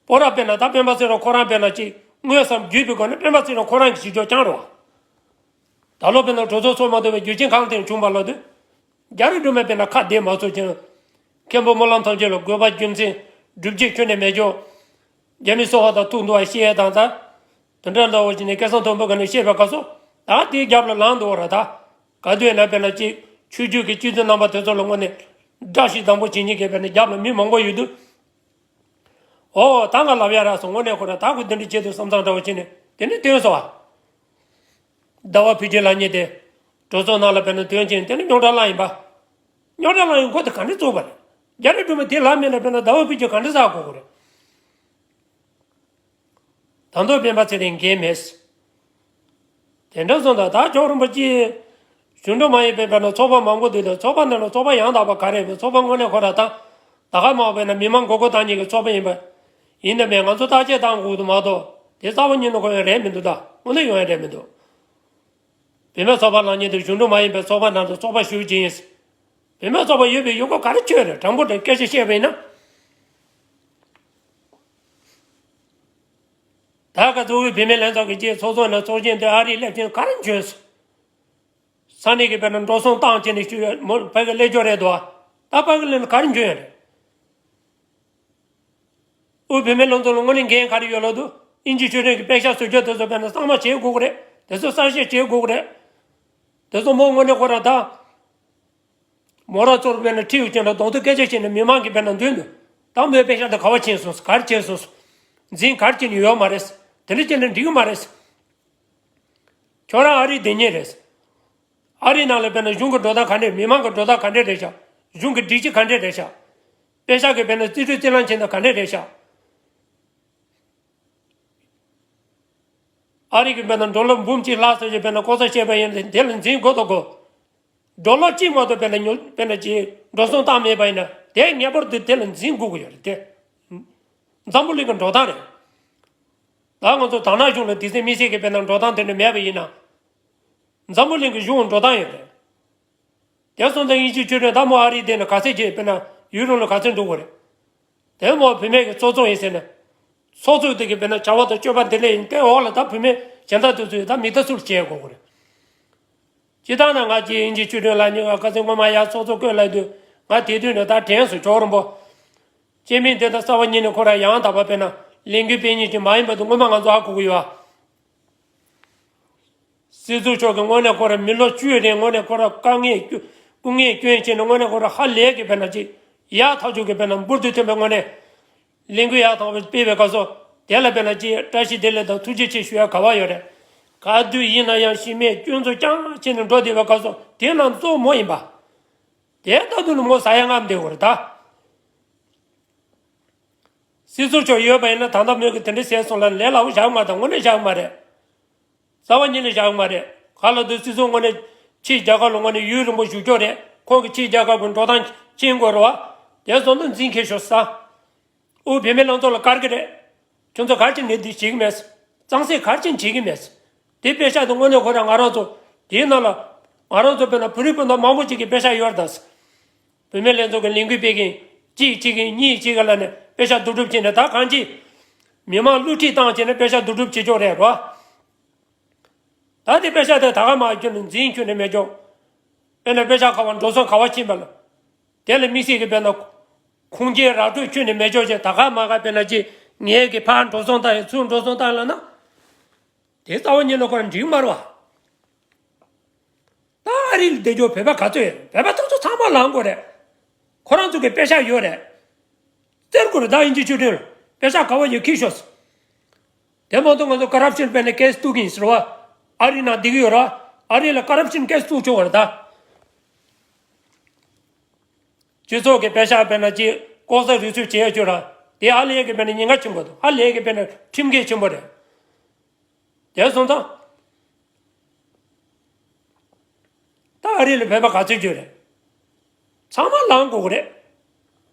སྤོ་ར་དཔེར་ན་ད་སྤེན་པ་ཚེ་རིང་ཁོ་རང་དཔེར་ན་ཅིག་དངོས་སམ་བརྒྱུད་པའི་སྒོ་ནས་སྤེན་པ་ཚེ་རིང་ཁོ་རང་གི་བྱེད་ཕྱོགས་རྐྱང་རེད་བ། ད་ལོ་དཔེར་ན་གྲོས་ཚོགས་ཚོགས་མ་ཐུབ་པའི་རྒྱུ་རྐྱེན་གང་ཐད་བྱུང་བ་ལབ་དུས། རྒྱ་རིགས་སྒྲོལ་མས་དཔེར་ན་ཁ་བདེ་མ་ཚོར་ཀྱང་། མཁན་པོ་སྨོན་ལམ་ཐམས་ཅད་ལ་དགོས་པ་རྒྱུ་མཚན་སྒྲུབ་བྱེད་ཁྱོན་ནས་མེད་ཀྱང་། རྒྱ་མི་སོ་པ་དང་ཐུག་འདུག་བ་བཤད་ཡས་དང་ད། དེ་འདྲ་འདྲ་བོ་ཞིག་ནས་སྐལ་བཟང་མཐོན་པོ་ག་ནས་བཤད་པའི་སྐབས་སུ། ད་དེའི་རྒྱབ་ལ་ལངས་འདུག་བ་ར་ད། ག་དུས་ན་དཔེར་ན་ཅིག་ཆོས་བརྒྱུད་ཀྱི་སྤྱི་འཐུས་རྣམ་པ་དེ་ཚོ་ལ་དངོས་གནས་དགྲ་ཞིག་དང་པོ་བྱེད་མཁན་གྱི་དཔེར་ན་རྒྱབ་ལ་མི་མང་པོ་ཡོད་དུས། ཨོ་ད་ང་ལབ་ཡ་རག་སོང་། དངོས་གནས་ཁོ་ར་ད་ཁོ་དེ་འདྲ་བྱེད་དུས་བསམ་བསམ་འདྲ་བོ་བྱས་ནས་དེ་ནས་བཏོན་སོང་བ། ཟླ་བ་ཕུན་སྐྱིད་ལབ་མཁན་དེ། གྲོས་ཚོགས་ནང་ལ་དཔེར་ན་དོན་ཆེན་དེ་ནི་རྙོག་དྲ་བསླངས་ཡིན་པ། རྙོག་དྲ་བསླངས་ཡིན་ཁོ་དེ་ག་འདྲ་བཙུགས་པ་རེད། རྒྱ་རིགས་སྒྲོལ་མ་དེ་ལབ་མེད་ན་དཔེར་ན་ཟླ་བ་ཕུན་སྐྱིད་ག་འདྲ་ཟ་དགོས་ཀྱི་རེད། ད་དུང་སྤེན་པ་ཚེ་རིང་འགན་མེད། དེ་འདྲ་སོང་ཙང་ད་ཇོ་བོ་རིན་པོ་ཆེ་གཞུང་འབྲེལ་མ་ཡིན་པའི་དཔེར་ན་ཚོགས་པ་མང་པོ་འདུག་ད་ཚོགས་པ་འདི་ལ་ཚོགས་པ་ཡང་དག་པ་ག་རེ་རེད། ཚོགས་པ་དངོས་གནས་ཁོ་ར་ད་ད་ག་མ་དཔེར་ན་མི་མང་མགོ་སྐོར་བཏང་མཁན་གྱི་ཚོགས་པ་ཡིན་པ། ཡིན་ན་མེད་ང་ཚོ་བརྟག་དཔྱད་བཏང་དགོས་འདུག་མ་གཏོགས་དེ་རྩ་བ་ཉིད་ནས་ཁོ་ཡོང་རན་མི་འདུག་ད་དངོས་གནས་ཡོང་ཡ་རན་མི་འདུག་བུད་མེད་ཚོགས་པ་ལབ་མཁན་དེ་གཞུང་འབྲེལ་མ་ཡིན་པའི་ཚོགས་པ་ནང་དུ་ཚོགས་པ་ཞུགས་ཀྱི་ཡིན། བུད་མེད་ཚོགས་པ་ཡོད་པའི་ཡོད་སྐོར་ག་རེ་ཆོད་རེད། དྲང་པོ་དྲང་སྐད་ཆ་བཤད་པ་ཡིན་ན། ད་ག་གཙོ་བོའི་བུད་མེད་ལྷན་ཚོགས་ཀྱི་རྗེས་ཚོགས་གཙོ་ནས་ཚོགས་ཆེན་དེ་ཨ་རིའི་སླེབས་ཆེན་ག་རེ་འཇོན་སོང་། ས་གནས་ཀྱི་དཔེར་ན་འགྲོ་སོང་བཏང་བྱས་ནས་ཞུ་ཡ་མོ་ཕ་གི་སླེབས་ཆོག་རེད་དོ། ད་ཕ་གི་སླེབས་ན་ག་རེ་འཇོན་ཡ་རེད། དབུས་བུད་མེད་ལྷན་ཚོགས་ལ་དངོས་གནས་འགན་ག་རེ་ཡོད་ལབ་དུས་དབྱིན་ཇི་ཆོས་སྒྲོན་གྱི་པེ་ཤག་བཟོ་རྒྱུ་དེ་ཚོ་དཔེར་ན་གཙང་མ་བྱེད་དགོས་ཀྱི་རེད། དེ་ཚོ་གསར་བཞེངས་བྱེད་དགོས་ཀྱི་རེད། དེ་ཚོ་མོ་དངོས་གནས་ཁོ་རང་ད། མོ་རང་ཚོར་དཔེར་ན་ཁྲིད་ཡོད་ཀྱང་ན་གདོང་ཐུག་སྐད་ཆ་བཤད་ནས་མི་མང་གི་དཔེར་ན་མདུན་དུ་ད་མོའི་པེ་ཤག་དེ་ག་བ་ཕྱིན་སོང་། ག་རེ་བྱས་སོང་། འཛིན་ག་རེ་བྱས་ནས་ཡོད་མ་རེད། དེ་འདྲ་བྱས་ན་འགྲིག་གི་མ་རེད། ཁྱོད་རང་ཨ་རིའི་སྡོད་མཁན་རེད། ཨ་རིའི་ནང་ལ་དཔེར་ན་གཞུང་གི་འགྲོ་སྟངས་ག་འདྲས། མི་མང་གི་འགྲོ་སྟངས་ག་འདྲས་རེད་ཤག་གཞུང་གི་སྒྲིག་གཞི་ག་འདྲས་རེད་ཤག་པེ་ཤག་གི་དཔེར་ན་རྩིས་སྤྲོད་རྩིས་ལེན་བྱེད་སྟངས་ག་འདྲས་རེད་ཤག་ཨ་རི་གི་དཔེར་ན་ཌོ་ལར་འབུམ་གཅིག་ལྷག་ཙམ་ཞིག་དཔེར་ན་ལྐོག་ཟ་བྱས་པ་ཡིན་ན་དེ་ལ་འཛིན་དགོས་དང་དགོས། ཌོ་ལར་གཅིག་མ་གཏོགས་དཔེར་ན་ཉོ་དཔེར་ན་ཅིག་འགྲོ་སོང་བཏང་མེད་པ་ཡིན་ན་དེ་ངེས་པར་དུ་དེ་ལ་འཛིན་དགོས་ཀྱི་ཡོད་རེད་དེ། འཛམ་བུ་གླིང་གི་འགྲོ་སྟངས་རེད། ད་ང་ཚོ་དར་ནག་གཞུང་ལ་དེ་ཚེ་མི་སེར་གྱི་དཔེར་ན་འགྲོ་སྟངས་དེ་འདྲ་མེད་པ་ཡིན་ན། འཛམ་བུ་གླིང་གི་གཞུང་འགྲོ་སྟངས་ཡོད་རེད། དེ་སོང་ཙང་དབྱིན་ཇི་ཆོས་སྒྲོན་ད་མོ་ཨ་རིའི་སྡོད་ནས་ག་ཚོད་བྱས་དཔེར་ན་ཡུལ་ལུང་ལ་ག་ཚོད་འགྲོ་དགོས་རེད། དེ་མོ་བུད་མེད་ཀྱི་ཚོགས་གཙོ་ཡིན་ཟེར་ནས། ཚོགས་གཙོ་དེ་གི་དཔེར་ན་བྱ་བ་དང་སྤྱོད་པ་འདི་ལས་ཡིན་ཏེ་འོག་ལ་ད་བུད་མེད་གཞན་དག་དེ་ཚོས་ད་མི་ལྟ་ཚུལ་བྱེད་དགོས་ཀྱི་རེད། སྤྱིར་བཏང་ན་ང་ཅིག་དབྱིན་ཇི་ཆོས་སྒྲོན་ལ་ཉིན་ང་ཁ་སང་སྔོན་མ་ཡར་ཚོགས་གཙོ་བསྐོས་ལབ་དུས་ང་དེ་དུས་ནས་ད་དྲན་སོང་། ཇོ་བོ་རིན་པོ་ཆེ་མིང་དེ་ད་རྩ་བ་ཉིད་ནས་ཁོ་རང་ཡང་དག་པ་དཔེར་ན་ ལས་འགུལ་སྤེལ་མཁན་ཅིག་མ་ཡིན་པ་དེ་སྔོན་མ་ང་ཚོ་ཧ་གོ་གི་ཡོད་ཨ། སྲིད་ཚོགས་མཆོག་གིས་དངོས་གནས་ཁོ་ར་མི་ལོ་བཅུའི་རིང་དངོས་གནས་ཁོ་ར་དཀའ་ངལ་སྐྱོ་སྐུ་ངལ་སྐྱོན་བྱས་ནས་དངོས་གནས་ཁོ་ར་ཧ་ལས་ཀྱི་དཔེར་ན་ཅིག་ཡག་ཐག་ཆོད་ཀྱི་དཔེར་ན་འབུར་དུ་ཐོན་པའི་དངོས་གནས་ལས་འགུལ་ཡག་ཐག་པ་སྤེལ་བའི་སྐབས་སུ་དེ་ལ་དཔེར་ན་ཅིག་བཀྲ་ཤིས་བདེ་ལེགས་དང་ཐུགས་རྗེ་ཆེ་ཞུ་ཡ་ག་བ་ཡོད་རེད། ག་དུས་ཡིན་ན་ཡང་ཤི་རྨས་སྐྱོན་འཛུགས་རྐྱང་བྱས་ནས་འགྲོ་བསྡད་པའི་སྐབས་སུ་དེ་རྣམས་གཙོ་བོ་མོ་ཡིན་པ། དེ་ལྟ་དུས་ནི་མོ་ཟ་ཡ་རྔམ་བསྡད་དགོས་རེད་ད། སྲིད་ཚོགས་མཆོག་ཡོད་པ་ཡིན་ན་ད་ལྟ་མོས་ཀྱི་དེ་འདྲ་བྱས་སོང་ལ་ལས་སླ་པོ་བཞག་མ་རེད། དངོས་གནས་བཞག་མ་རེད། རྩ་བ་ཉིད་ནས་བཞག་མ་རེད། ག་ལ་དུ་སྲིད་ཚོགས་དངོས་གནས་ཕྱིའི་རྒྱལ་ཁབ་ལ་དངོས་གནས་ཡུན་རིང་པོ་བཞུགས་ཀྱོག་རེད། ཁོང་གི་ཕྱིའི་རྒྱལ་ཁབ་ཀྱི་འགྲོ་སྟངས་མཁྱེན་དགོས་རེད་བ། དེ་སོང་ན་འཛིན་མཁས་ཤོག་ས། ཨོ་བུད་མེད་ལྷན་ཚོགས་ལ་དཀར་གི་རེད། ཁྱོད་ཚོ་ག་རེ་བྱས་ནས་འདི་བྱེད་ཀྱི་མེད། གཙང་སེལ་ག་རེ་བྱས་ནས་བྱེད་ཀྱི་མེད། དེ་དཔེ་ཤག་དེ་དངོས་གནས་ཁོ་རང་ང་རང་ཚོ་དེའི་ནང་ལ་ང་རང་ཚོ་དཔེར་ན་བོད་རིགས་སྤུན་ཟླ་མང་པོ་ཅིག་གིས་དཔེ་ཤག་ཡོད་རེད་ད། བུད་མེད་ལྷན་ཚོགས་ཀྱི་ལས་འགུལ་སྤེལ་མཁན་གཅིག་གཅིག་གིས་གཉིས་གཅིག་གིས་ལ་ནས་དཔེ་ཤག་བསྡུ་སྒྲུབ་བྱས་ནས་ད་གང་ཅི། མི་མང་བསླུ་བྲིད་བཏང་བྱས་ནས་དཔེ་ཤག་བསྡུ་སྒྲུབ་བྱེད་ཆོག་རེད་རོ། ད་དེ་དཔེ་ཤག་དེ་ད་ག་མ་ཁྱོན་ནས་འཛིན་ཁྱོན་ནས་མེད་ཆོག་དཔེར་ན་དཔེ་ཤག་ཁ་བ་འགྲོ་སོང་ག་བ་ཕྱིན་པ་ལ། དེ་ལ་དམིགས་བསལ་གྱི་དཔེར་ན། ཁུངས་སྐྱེལ་ར་སྤྲོད་ཁྱོན་ནས་མེད་ཆོག་ཅེས་ད་ག་མ་ག་དཔེར་ན་ཅི་ངས་ཀྱི་ཕར་འགྲོ་སོང་བཏང་ཡང་ཚུར་འགྲོ་སོང་བཏང་ལ་ན། དེ་རྩ་བ་ཉིད་ནས་ཁོ་རང་འགྲིག་མ་རེད་བ། ད་ཨ་རི་ལ་བསྡད་རྒྱུ་བོད་པ་ག་ཚོད་ཡོད། བོད་པ་ཚོ་ཚོ་ཚང་མ་ལངས་དགོས་རེད། ཁོ་རང་ཚོ་གི་དཔེ་ཤག་ཡོད་རེད། བཙལ་དགོས་རེད། ད་དབྱིན་ཇི་ཆོས་སྒྲོན་ལ་དཔེ་ཤག་ག་བ་ཡོད་ཁྱེར་ཤོག་དེ་མ་གཏོགས་ང་ཚོ་ཀ་རབ་ཤན་དཔེར་ན་ཀེས་བཙུགས་ཀྱི་ཡིན་ཟེར་བ། ཨ་རི་ནང་བསྡད་ཀྱི་ཡོད་ར། ཨ་རི་ལ་ཀ་རབ་ཤན་ཀེས་བཙུགས་ཆོག་གི་རེད་ད། སྤྱི་ཚོགས་ཀྱི་དཔེ་ཤག་དཔེར་ན་ཅིག་ལྐོག་ཟ་རུལ་སུངས་བྱེད་ཡ་ཆོག་ར། དེ་ཨ་ལེ་གི་དཔེར་ན་ཉེན་ཁ་ཆེན་པོ་འདུག་ཨ་ལེ་གི་དཔེར་ན་ཁྲིམས་འགལ་ཆེན་པོ་རེད། དེ་སོང་ཙང་། ད་ཨ་རི་ལ་བོད་པ་ག་ཚོད་ཡོད་རེད། ཚང་མ་ལངས་དགོས་ཀྱི་རེད།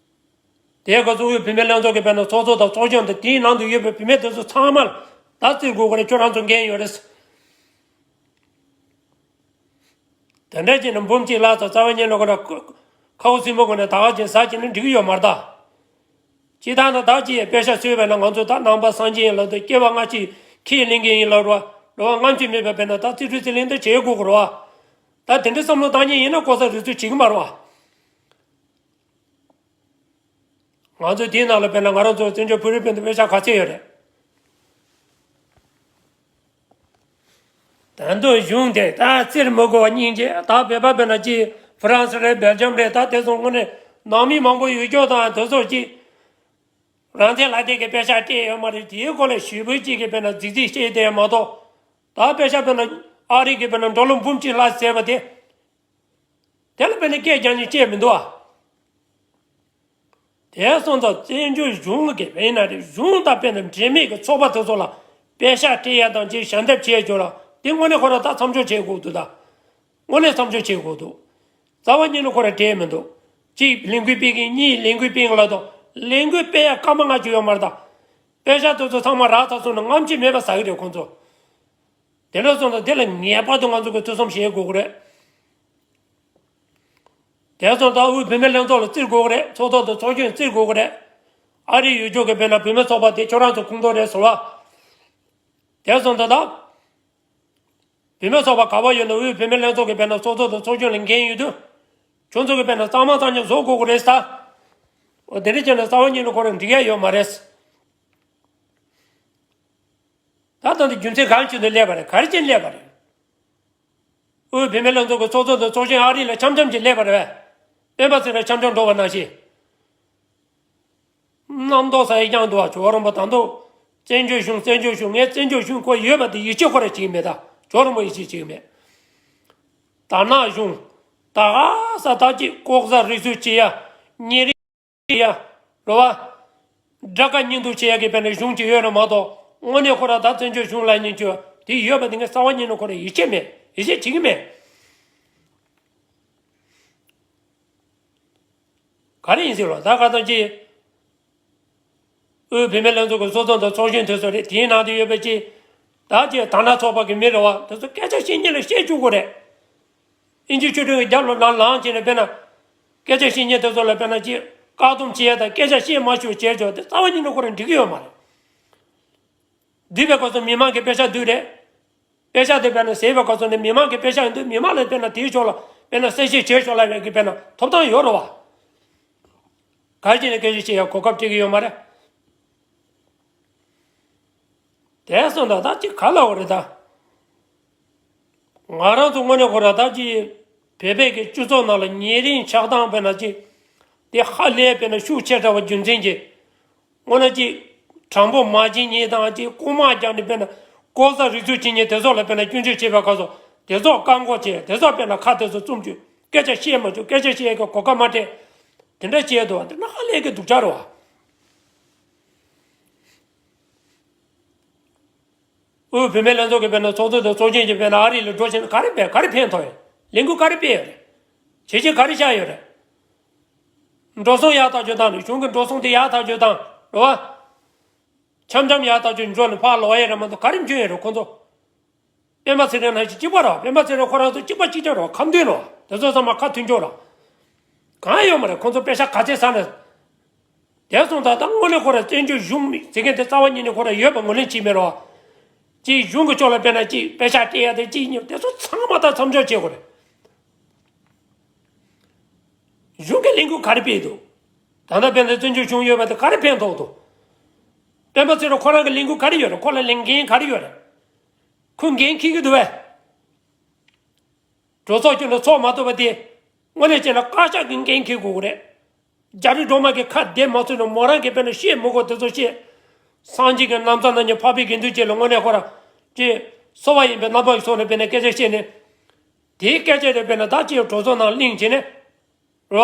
དེའི་སྐབས་སུ་དབུས་བུད་མེད་ལྷན་ཚོགས་ཀྱི་དཔེར་ན་ཚོགས་གཙོ་དང་ཚོགས་གཞོན་དང་དེའི་ནང་དུ་ཡོད་པའི་བུད་མེད་དེ་ཚོ་ཚང་མ་ལ་ད་བཙིར་དགོས་ཀྱི་རེད། ཁྱོད་རང་ཚོ་འགན་ཡོད་རེད། དེ་འདྲ་བྱས་ནས་འབུམ་གཅིག་ལྷག་ཙམ་རྩ་བ་ཉིད་ནས་ཁོ་ར་ཁ་ཁ་བ་སྲིན་པོ་སྒོ་ནས་ད་ག་ཅིག་ཟ་བྱས་ན་འགྲིག་གི་ཡོད་མ་རེད་ད། སྤྱིར་བཏང་ན་བདག་གཅིག་ཡང་དཔེ་ཤག་བཟོས་པས་ན་ང་ཚོ་ད་ནང་པ་སངས་རྒྱས་ཡིན་ལབ་དང་སྐྱེ་བ་སྔ་ཕྱི་ཁས་ལེན་མཁན་ཡིན་ལབ་རོགས། འགྲོ་བ་ལྔ་མཆོད་མེད་པ་བས་ན་ད་རྩིས་སྤྲོད་རྩིས་ལེན་ད་བྱེད་དགོས་ཀྱི་རེད་བ། ད་དེ་འདྲའི་བསམ་བློ་བཏང་མཁན་ཡིན་ན་ལྐོག་ཟ་རུལ་སུངས་བྱེད་ཀྱི་མ་རེད་བ། ང་ཚོ་དེའི་ནང་ལ་དཔེར་ན་ང་རང་ཚོ་བཙན་བྱོལ་བོད་རིགས་སྤུན་ཟླ་དཔེ་ཤག་ག་ཚད་ཡོད་རེད། ད་དུང་གཞུང་དེ་ད་བཙིར་མི་དགོས་པ་སྙིང་རྗེ། ད་བོད་པ་དཔེར་ན་ཅི་ཧྥ་རན་སི་རེད། སྦེལ་ཇམ་རེད། ད་དེ་ཚོ་དངོས་གནས་ནང་མི་མང་པོ་ཡོད་ཀྱོག་དང་དེ་ཚོ་ཅི་རང་བཙན་ལ་དེ་གི་དཔེ་ཤག་སྤྲད་ཡོད་མ་རེད། དེའི་སྐོར་ལ་ཞེ་པོ་ཅིག་གི་དཔེར་ན་རྫིག་རྫིག་བཤད་བསྡད་མ་གཏོགས། ད་དཔེ་ཤག་དཔེར་ན་ཨ་རི་གི་དཔེར་ན་ཌོ་ལར་འབུམ་གཅིག་ལྷག་བཟས་པ་དེ། དེ་ལ་དཔེར་ན་སྐད་རྒྱག་མཁན་བཅས་མི་འདུག་ཨ། དེ་སོང་ཙང་བཙན་བྱོལ་གཞུང་གི་དཔེར་ན་རེད། གཞུང་དང་དཔེར་ན་འབྲེལ་མེད་ཀྱི་ཚོགས་པ་དེ་ཚོ་ལ་དཔེ་ཤག་སྤྲད་ཡ་དང་ཅིག་ཞལ་འདེབས་བྱས་ཡོད་ལ་དེ་དངོས་གནས་ཁོ་ར་ད་མཚམས་འཇོག་བྱེད་དགོས་འདུག་ད་དངོས་གནས་མཚམས་འཇོག་བྱེད་དགོས་འདུག་རྩ་བ་ཉིད་ནས་ཁོ་ར་འབྲེལ་མི་འདུག་གཅིག་ལས་འགུལ་སྤེལ་མཁན། གཉིས་ལས་འགུལ་སྤེལ་མཁན་ལ་དང་ལས་འགུལ་སྤེལ་ཡ་སྐར་མ་ལྔ་བཅུ་ཡོད་མ་རེད་ད། དཔེ་ཤག་དེ་ཚོ་ཚང་མ་རག་ཚར་སོང་ན་རྔམ་བརྗིད་མེད་པ་ཟ་གི་རེད་ཁོང་ཚོ། དེ་འདྲ་སོང་ཙང་དེ་ལ་ངེས་པར་དུ་ང་ཚོ་གིས་ཐུགས་བསམ་བཞེས་དགོས་ཀྱི་རེད། དེ་སོང་ཙང་དབུས་བུད་མེད་ལྷན་ཚོགས་ལ་བཙིར་དགོས་ཀྱི་རེད། ཚོགས་གཙོ་དང་ཚོགས་གཞོན་བཙིར་དགོས་ཀྱི་རེད། ཨ་རི་ཡུལ་ཕྱོགས་ཀྱི་དཔེར་ན་བུད་མེད་ཚོགས་པ་དེ་ཁྱོད་རང་ཚོ་ཁོངས་གཏོགས་རེད་ཟེར་བ། དེ་སོང་ཙང་ད། བུད་མེད་ཚོགས་པ་ག་པར་ཡོད་ན་དབུས་བུད་མེད་ལྷན་ཚོགས་ཀྱི་དཔེར་ན་ཚོགས་གཙོ་དང་ཚོགས་གཞོན་ལ་འགན་ཡོད་དུས། ཁྱོད་ཚོ་གིས་དཔེར་ན་གཙང་མ་གཙང་རྐྱང་བཟོ་དགོས་ཀྱི་རེད་ཟེར། འོ་དེ་འདྲ་བྱས་ན་རྩ་བ་ཉིད་ནས་ཁོ་རང་འགྲིག་ཡ་ཡོད་མ་རེད། ད་ལྟ་འདི་རྒྱུ་མཚན་གང་ཆེད་དུ་སླེབས་པ་རེད། ག་རེ་བྱས་ནས་སླེབས་པ་རེད། དབུས་བུད་མེད་ལྷན་ཚོགས་ཀྱི་ཚོགས་གཙོ་དང་ཚོགས་གཞོན་ཨ་རི་ལ་འཆམ་འཆམ་གྱིས་སླེབས་པ་རེད་པས། སྤེན་པ་ཚེ་རིང་འཆམ་འཆམ་འགྲོ་བ་ནང་བཞིན། རྣམ་རྟོག་ཟ་ཡི་རྐྱང་འདུག་བ། ཇོ་བོ་རིན་པོ་ད་དུང་བཙན་བྱོལ་གཞུང་བཙན་བྱོལ་གཞུང་ངས་བཙན་བྱོལ་གཞུང་ཁོ་ཡོད་པ་དེ་ཡིད་ཆེས་ཁོ་ར་བྱེད་ཀྱི་མེད། ད་ཇོ་བོ་རིན་པོ་ཡིད་ཆེས་བྱེད་ཀྱི་མེད། དར་ནག་གཞུང་། ད་ག་ས་ད་ཅིག་ལྐོག་ཟ་རུལ་སུངས་བྱེད་ཡ། ཉེས་རིགས་ཡ། རེད་བ། དགྲ་དགའ་གཉེན་སྡུག་བྱེད་ཡ་གི་དཔེར་ན་གཞུང་ཅིག་ཡོད་རེད་མ་གཏོགས་དངོས་གནས་ཁོ་ར་ད་བཙན་བྱོལ་གཞུང་ལ་ཉན་རྒྱུ་དེ་ཡོད་པ་དེ་ངས་རྩ་བ་ཉིད་ནས་ཁོ་ར་ཡིད་ཆེས་མེད། ཡིད་ཆེས་བྱེད་ཀྱི་མེད། ག་རེ་ཡིན་ཟེར་ལ་ད་ག་ཙམ་ཅིག་དབུས་བུད་མེད་ལྷན་ཚོགས་ཀྱི་ཚོགས་གཙོ་དང་ཚོགས་གཞོན་དེ་ཚོ་རེད། དེའི་ནང་དུ་ཡོད་པའི་ཅིག་ད་ཅིག་དར་ནག་ཚོགས་པ་གི་མི་རེད་བ། དེ་ཚོ་སྐད་ཆ་བཤད་མཁན་ལ་བཤད་བཅུག་དགོས་རེད། ཨིན་ཇི་ཆོས་སྒྲོན་གྱི་རྒྱབ་ལ་ལངས་ལངས་བྱས་ནས་དཔེར་ན། སྐད་ཆ་བཤད་མཁན་དེ་ཚོ་ལ་དཔེར་ན་ཅིག་བཀག་སྡོམ་བྱེད་ཡ་དང་སྐད་ཆ་བཤད་མ་ཆོག་བྱས་ཆོག་དེ་རྩ་བ་ཉིད་ནས་ཁོ་རང་འགྲིག་གི་ཡོད་མ་རེད། བསྡུས་པའི་སྐབས་སུ་མི་མང་གི་དཔེ་ཆ་བསྡུས་རེད། དཔེ་ཆ་དེ་དཔེར་ན་ཟེར་བའི་སྐབས་སུ་ནི་མི་མང་གི་དཔེ་ཆ་ཡིན་དུས་མི་མང་ལ་དཔེར་ན་དེའི་ཕྱོགས་ལ་དཔེར་ན་གསལ་བཤད་བྱེད་ཆོག་ལབ་པའི་གི་དཔེར་ན་ཐོབ་ཐང་ཡོད་རེད་བ། ག་རེ་བྱས་ནས་སྐད་ཆ་བཤད་ཡ་གོ་སྐབས་སྤྲད་ཀྱི་ཡོད་མ་རེད། དེ་སོང་ད་ད་ཅིག་ག་ལ་བ་རེད་ད། ང་རང་ཚོ་དངོས་གནས་ཁོ་ར་ད་ཅིག་བོད་པའི་གི་སྤྱི་ཚོགས་ནང་ལ་ཉེ་རིང་ཆགས་སྡང་དཔེར་ན་ཅིག་དེ་ཧ་ལས་དཔེར་ན་ཤུགས་ཆེ་དྲགས་པ་རྒྱུ་མཚན་གྱིས། དངོས་གནས་ཅིག་དྲང་པོ་མ་བྱེད་མཁན་དང་ཅིག་རྐུན་མ་རྒྱག་ནས་དཔེར་ན་ལྐོག་ཟ་རུལ་སུངས་བྱེད་མཁན་དེ་ཚོ་ལ་དཔེར་ན་སྐྱོན་བརྗོད་བྱེད་པའི་སྐབས་སུ་དེ་ཚོ་བཀག་འགོག་བྱེད། དེ་ཚོ་དཔེར་ན་ཁ་དེ་ཚོ་བཙུམ་བཅུག་སྐད་ཆ་བཤད་མ་བཅུག་སྐད་ཆ་བཤད་ཡས་ཀྱི་གོ་སྐབས་མ་སྤྲད། དེ་འདྲ་བྱས་འདུག་བ། དེ་ན་ཧ་ལས་ཀྱི་སྡུག་ཅག་རེད་བ། དབུས་བུད་མེད་ལྷན་ཚོགས་ཀྱི་དཔེར་ན་ཚོགས་གཙོ་དང་ཚོགས་ཆེན་གྱི་དཔེར་ན་ཨ་རི་ལ་འགྲོ་ཕྱིན་ག་རེ་འཕེན་ག་རེ་ཕན་ཐོགས་ཡོད། ལས་འགུལ་ག་རེ་སྤེལ་ཡོད་རེད། བྱས་རྗེས་ག་རེ་བཞག་ཡོད་རེད། འགྲོ་སོང་ཡག་ཐག་ཆོད་བཏང་ནས་གཞུང་གི་འགྲོ་སོང་དེ་ཡག་ཐག་ཆོད་བཏང་རེད་བ། འཆམ་འཆམ་ཡག་ཐག་ཆོད་འགྲོ་ནས་ཕར་ལོག་ཡས་རེད་མ་གཏོགས་ག་རེ་འཇོན་ཡོད་རེད་ཁོང་ཚོ། སྤེན་པ་ཚེ་རིང་ནང་བཞིན་གཅིག་པ་རེད་བ། སྤེན་པ་ཚེ་རིང་ཁོ་རང་ཚོ་གཅིག་པ་གཅིག་རྐྱང་རེད་བ། ཁ་མདུན་རེད་བ། དེ་ཚོ་ཚང་མ་ཁ་མཐུན་ཕྱོགས་རེད་བ། གང་ཡོད་མ་རེད་ཁོང་ཚོ་པེ་ཤག་ག་ཚད་ཟ་ནས། དེ་སོང་ཙང་ད་དངོས་གནས་ཁོ་ར་བཙན་བྱོལ་གཞུང་ཟེར་མཁན་དེ་རྩ་བ་ཉིད་ནས་ཁོ་ར་ཡོད་པ་ངོས་ལེན་བྱེད་མེད་རོགས། ཅིག་གཞུང་གི་ཕྱོགས་ལ་དཔེར་ན་ཅིག་པེ་ཤག་སྤྲད་ཡ་དེ་ཅིག་གཉིས་དེ་ཚོ་ཚང་མ་ད་མཚམས་འཇོག་བྱེད་དགོས་རེད། གཞུང་གི་ལས་འགུལ་ག་རེ་སྤེལ་འདུག་ད་ལྟ་དཔེར་ན་བཙན་བྱོལ་གཞུང་ཡོད་པ་དེ་ག་རེ་ཕན་ཐོགས་འདུག་སྤེན་པ་ཚེ་རིང་ཁོ་རང་གི་ལས་འགུལ་ག་རེ་ཡོད་རེད། ཁོ་ལ་ལས་འགན་ག་རེ་ཡོད་རེད། ཁོས་འགན་འཁྱེར་གྱི་འདུག་བས། གྲོས་ཚོགས་ཀྱི་ནང་ཚོགས་མ་ཐུབ་པ་དེ་དངོས་གནས་བྱས་ན་བཀའ་ཤག་གི་འགན་འཁྱེར་དགོས་ཀྱི་རེད། རྒྱ་རི་སྒྲོལ་མ་གི་ཁ་བདེ་མ་ཚུད་ན་མོ་རང་གི་དཔེར་ན་བཤད་མི་དགོས་དེ་ཚོ་བཤད། སངས་རྒྱས་ཀྱི་རྣམ་ཐར་ནང་ཉིད་འཕགས་པའི་དགེ་འདུན་བཅས་ལ་དངོས་གནས་ཁོ་ར་ཅེས་གསོ་བ་ཡིན་པའི་རྣམ་པ་ཡི་ཚོགས་ནས་དཔེར་ན་སྐད་ཆ་བཤད་ནས། དེའི་སྐད་ཆ་དེ་དཔེར་ན་ད་ཅེས་གྲོས་ཚོགས་ནང་གླེང་བྱས་ནས། རེད་བ།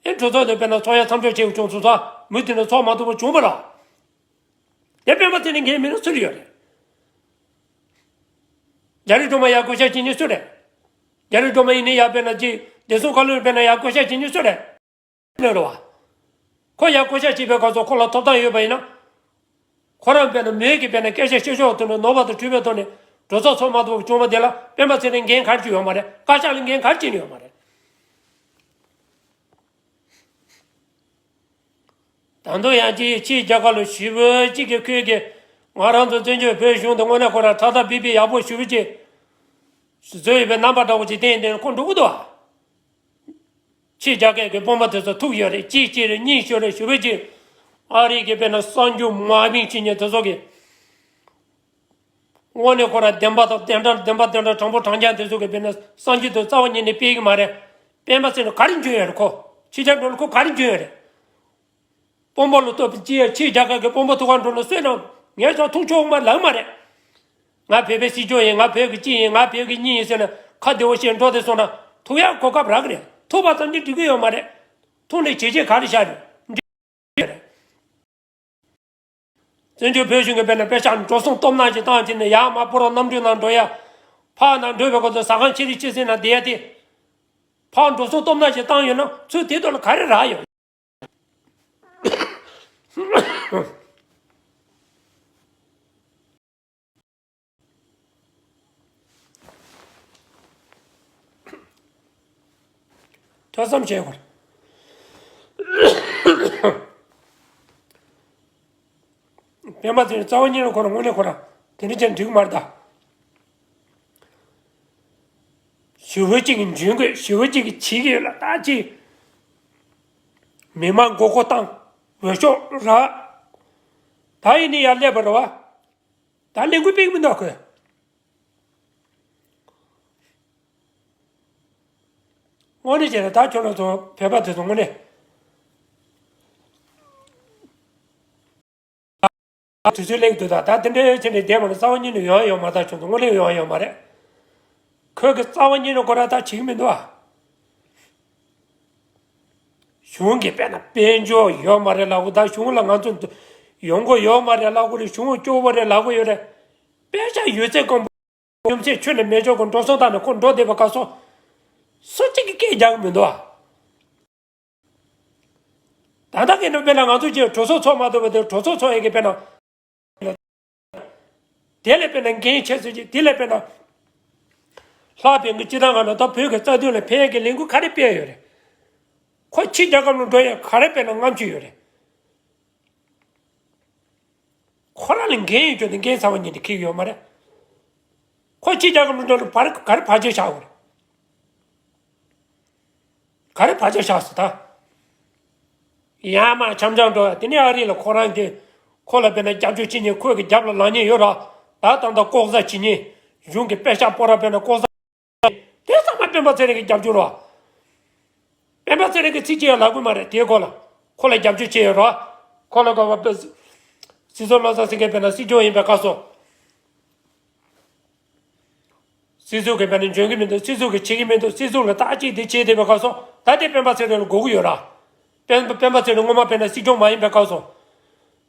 ཨེ་གྲོས་ཚོགས་དེ་དཔེར་ན་ཚོགས་ཡ་མཚམས་འཇོག་བྱེད་དགོས་བྱུང་སོང་ཙང་མུ་མཐུད་ནས་ཚོགས་མ་ཐུབ་པ་བྱུང་བ་རེད། དེ་སྤེན་པ་ཚེ་རིང་འགན་མེད་ན་སུ་ལ་ཡོད་རེད། རྒྱ་རི་སྒྲོལ་མ་ཡར་བསྐོ་བཞག་བྱེད་མཁན་སུ་རེད། རྒྱ་རི་སྒྲོལ་མ་ཡིན་ནའི་ཡར་དཔེར་ན་ཅིག་བདེ་སྲུང་བཀའ་བློན་དཔེར་ན་ཡར་བསྐོ་བཞག་བྱེད་མཁན་སུ་རེད། ལོས་རེད་བ། ཁོ་ཡར་བསྐོ་བཞག་བྱེད་པའི་སྐབས་སུ་ཁོ་ལ་ཐོབ་ཐང་ཡོད་པ་ཡིན་ན། ཁོ་རང་དཔེར་ན་མོས་ཀྱི་དཔེར་ན་སྐད་ཆ་བཤད་ཕྱོགས་དེ་ནི་ནོར་བ་དང་འཁྲུལ་པའི་ཐོག་ནས་གྲོས་ཚོགས་ཚོགས་མ་ཐུབ་པ་བྱུང་བ་དེ་ལ་སྤེན་པ་ཚེ་རིང་འགན་ག་རེ་བྱས་ཡོད་མ་རེད། བཀའ་ཤག་ལ་འགན་ག་རེ་བྱས་ནས་ཡོད་མ་རེད། ད་དུང་ཡང་ཅིག་ཕྱིའི་རྒྱལ་ཁབ་ལ་ཞེ་པོ་ཅིག་གི་ཁུལ་གྱི་ང་རང་ཚོ་བཙན་བྱོལ་བོད་གཞུང་དུ་དངོས་གནས་ཁོ་རང་ཁྲ་ཐག་པི་པི་ཡག་པོ་ཞེ་པོ་ཅིག་བཟོས་ཡོད་པའི་རྣམ་པ་འདྲ་བོ་ཅིག་བསྟན་བསྟན་ཁོ་འགྲོ་གི་འདུག་ཨ། ཕྱིའི་རྒྱལ་ཁབ་ཀྱི་དཔོན་པོ་དེ་ཚོ་ཐུག་ཡོད་རེད། གཅིག་གཅིག་རེད། གཉིས་ཤོད་རེད། ཞེ་པོ་ཅིག་ཨ་རི་གི་དཔེར་ན་གསར་འགྱུར་མ་བིང་བྱེད་མཁན་དེ་ཚོ་གི་དངོས་གནས་ཁོ་རང་བདེན་པ་དང་བདེན་དྲང་བདེན་པ་བདེན་དྲང་དྲང་པོ་དྲང་རྐྱང་དེ་ཚོ་གི་དཔེར་ན་གསར་འགྱུར་དེ་རྩ་བ་ཉིད་ནས་སྤེལ་གི་མ་རེད། སྤེན་པ་ཚེ་རིང་ག་རེ་འཇོན་ཡོད་རེད། ཁོ་ཕྱི་རྒྱལ་འགྲོ་ལ་ཁོ་ག་རེ་འཇོན་ཡོད་རེད། དཔོན་པོ་ལ་ལྟོས་པའི་ཅི་ཡ་ཕྱིའི་རྒྱལ་ཁབ་ཀྱི་དཔོན་པོ་ཐུག་ག་འགྲོ་ན་སུས་ནང་ངས་ཀྱང་ཐུག་ཆོག་མ་ལབ་མ་རེད། ང་བོད་པའི་སྲིད་སྐྱོང་ཡིན། ང་བོད་ཀྱི་སྤྱི་ཡིན། ང་བོད་ཀྱི་མི་ཡིན་ཟེར་ན་ཁ་བདེ་བོ་བཤད་འགྲོ་དེ་སོང་ན་ཐུག་ཡག་གོ་སྐབས་རག་གི་རེད། ཐུག་པ་ཙམ་གྱིས་འགྲིག་གི་ཡོད་མ་རེད། ཐུག་ནས་བྱས་རྗེས་ག་རེ་བཞག་རེད། འགྲིག་གི་རེད། བཙན་བྱོལ་བོད་གཞུང་གི་དཔེར་ན་པེ་ཤག་འགྲོ་སོང་སྟོབས་ན་ཞིག་བཏང་བྱས་ནས་ཡར་མར་སྤོ་རོགས་གནམ་གྲུའི་ནང་འགྲོ་ཡ། ཕར་ནང་འགྲོ་བའི་སྐབས་སུ་ཟ་ཁང་ཆེ་རིགས་ཆེ་སའི་ནང་བསྡད་ཡ་དེ། ཕར་འགྲོ་སོང་སྟོབས་ན་ཞིག་བཏང་ཡོད་ན་ཚུར་དེ་ཐོག་ལ་ག་རེ་རག་ཡོད། ཐོས་བསམ་བྱེད་དགོས། སྤེན་པ་ཚེ་རིང་རྩ་བ་ཉིད་ནས་ཁོ་རང་དངོས་གནས་ཁོ་རང་དེ་འདྲ་བྱས་འགྲིག་མ་རེད་ད། ཞི་བའི་གཅིག་གི་འཇོན་དགོས། ཞི་བའི་གཅིག་གི་བྱེད་ཀྱི་ཡོད་ལ་ད་ཅིག་མི་མང་མགོ་སྐོར་བཏང་། འོས་ཤོག་རག་ད་ཡིན་ནི་ཡར་སླེབས་པ་རེད་བ། ད་ལས་འགུལ་སྤེལ་གི་མི་འདུག་ཁོས། དངོས་གནས་བྱས་ན་ད་ཁྱོད་རང་ཚོ་བོད་པ་དེ་ཚོ་དངོས་གནས། ད་དུས་ཚོད་སླེབས་འདུག་ད་ད་དེ་འདྲའི་ཆེ་ནས་བསྡད་མ་ནས་རྩ་བ་ཉིད་ནས་ཡོང་ཡ་ཡོད་མ་རེད། ད་ཁྱོད་ཚོ་དངོས་གནས་ཡོང་ཡ་ཡོད་མ་རེད། ཁོས་གི་རྩ་བ་ཉིད་ནས་ཁོ་རང་ད་བྱེད་ཀྱི་མི་འདུག་ཨ། གཞུང་གི་དཔེར་ན་དཔལ་འབྱོར་ཡོད་མ་རེད་ལབ་གོ། ད་གཞུང་ལ་ང་ཚོ་ཡོང་སྒོ་ཡོད་མ་རེད་ལབ་གོ་རེད། གཞུང་སྐྱོ་བོ་རེད་ལབ་གོ་ཡོད་རེད། དཔེ་ཆ་ཡོད་ཚད་ཀོང་པོ་ཡོད་ཚད་ཁྱོད་ནས་མེད་ཆོག་གོ་འགྲོ་སོང་བཏང་ནས་ཁོ་འགྲོ་བསྡད་པ་ག་སོང་། སུ་གཅིག་གིས་སྐད་རྒྱག་གི་མི་འདུག་ཨ། ད་ལྟ་གི་ནང་དཔེར་ན་ང་ཚོ་ཀྱི་གྲོས་ཚོགས་ཚོགས་མ་ཐུབ་པ་དེ་གྲོས་ཚོགས་ཚོགས་ཡས་ཀྱི་དཔེར་ན། དེ་ལས་དཔེར་ན་འགན་ཆེ་ཚུལ་གྱིས་དེ་ལས་དཔེར་ན། ལྷག་པའི་གི་སྤྱི་བཏང་ང་ལ་ད་བོད་ཀྱི་རྩ་དོན་ལ་ཕན་ཡས་ཀྱི་ལས་འགུལ་ག་རེ་སྤེལ་ཡོད་རེད། ཁོ་ཕྱི་རྒྱལ་ཁབ་ལ་འགྲོ་ཡས་ག་རེ་དཔེར་ན་རྔམ་བརྗིད་ཡོད་རེད། ཁོ་རང་ལ་འགན་ཡོད་རྒྱུ་དེ་འགན་ཚང་བ་ཉིད་དེ་འཁྱེར་གྱི་ཡོད་མ་རེད། ཁོ་ཕྱི་རྒྱལ་ཁབ་ལ་འགྲོ་ལ་བར་ག་རེ་བར་ཆད་བཞག་དགོས་རེད། ག་རེ་བར་ཆད་བཞག་སོང་ད། ཡར་མར་འཆམ་འཆམ་འགྲོ་ཡ་དེ་ནས་ཨ་རི་ལ་ཁོ་རང་གི་ ཁོ་ལ་དཔེར་ན་རྒྱབ་སྐྱོར་བྱེད་མཁན། ཁོ་གི་རྒྱབ་ལ་ལངས་མཁན་ཡོད་ར། ད་ད་ལྟ་ལྐོག་ཟ་བྱེད་མཁན། གཞུང་གི་པེ་ཤག་སྤོ་ར། དཔེར་ན་ལྐོག་ཟ། དེ་ཚང་མ་སྤེན་པ་ཚེ་རིང་གི་རྒྱབ་སྐྱོར་ར། སྤེན་པ་ཚེ་རིང་གི་ཚིག་གཅིག་ཡང་ལབ་གི་མ་རེད། དེའི་སྐོར་ལ། ཁོ་ལ་རྒྱབ་སྐྱོར་བྱས་ཡོད་ར། ཁོ་ལ་ག་བ་སྲིད་ཚོགས་བློ་བཟང་སེང་གེ་དཔེར་ན་སྲིད་སྐྱོང་ཡིན་པའི་སྐབས་སུ། སྲིད་ཚོགས་ཀྱིས་དཔེར་ན་འཇོན་གྱི་མི་འདུག་སྲིད་ཚོགས་ཀྱིས་བྱེད་ཀྱི་མི་འདུག་སྲིད་ཚོགས་ལ་ཐག་གཅོད་དེ་བྱས་བསྡད་པའི་སྐབས་སུ། ད་དེ་སྤེན་པ་ཚེ་རིང་ལ་དགོས་ཀྱི་ཡོད་ར། སྤེན་སྤེན་པ་ཚེ་རིང་སྔོན་མ་དཔེར་ན་སྲིད་སྐྱོང་མ་ཡིན་པའི་སྐབས་སུ།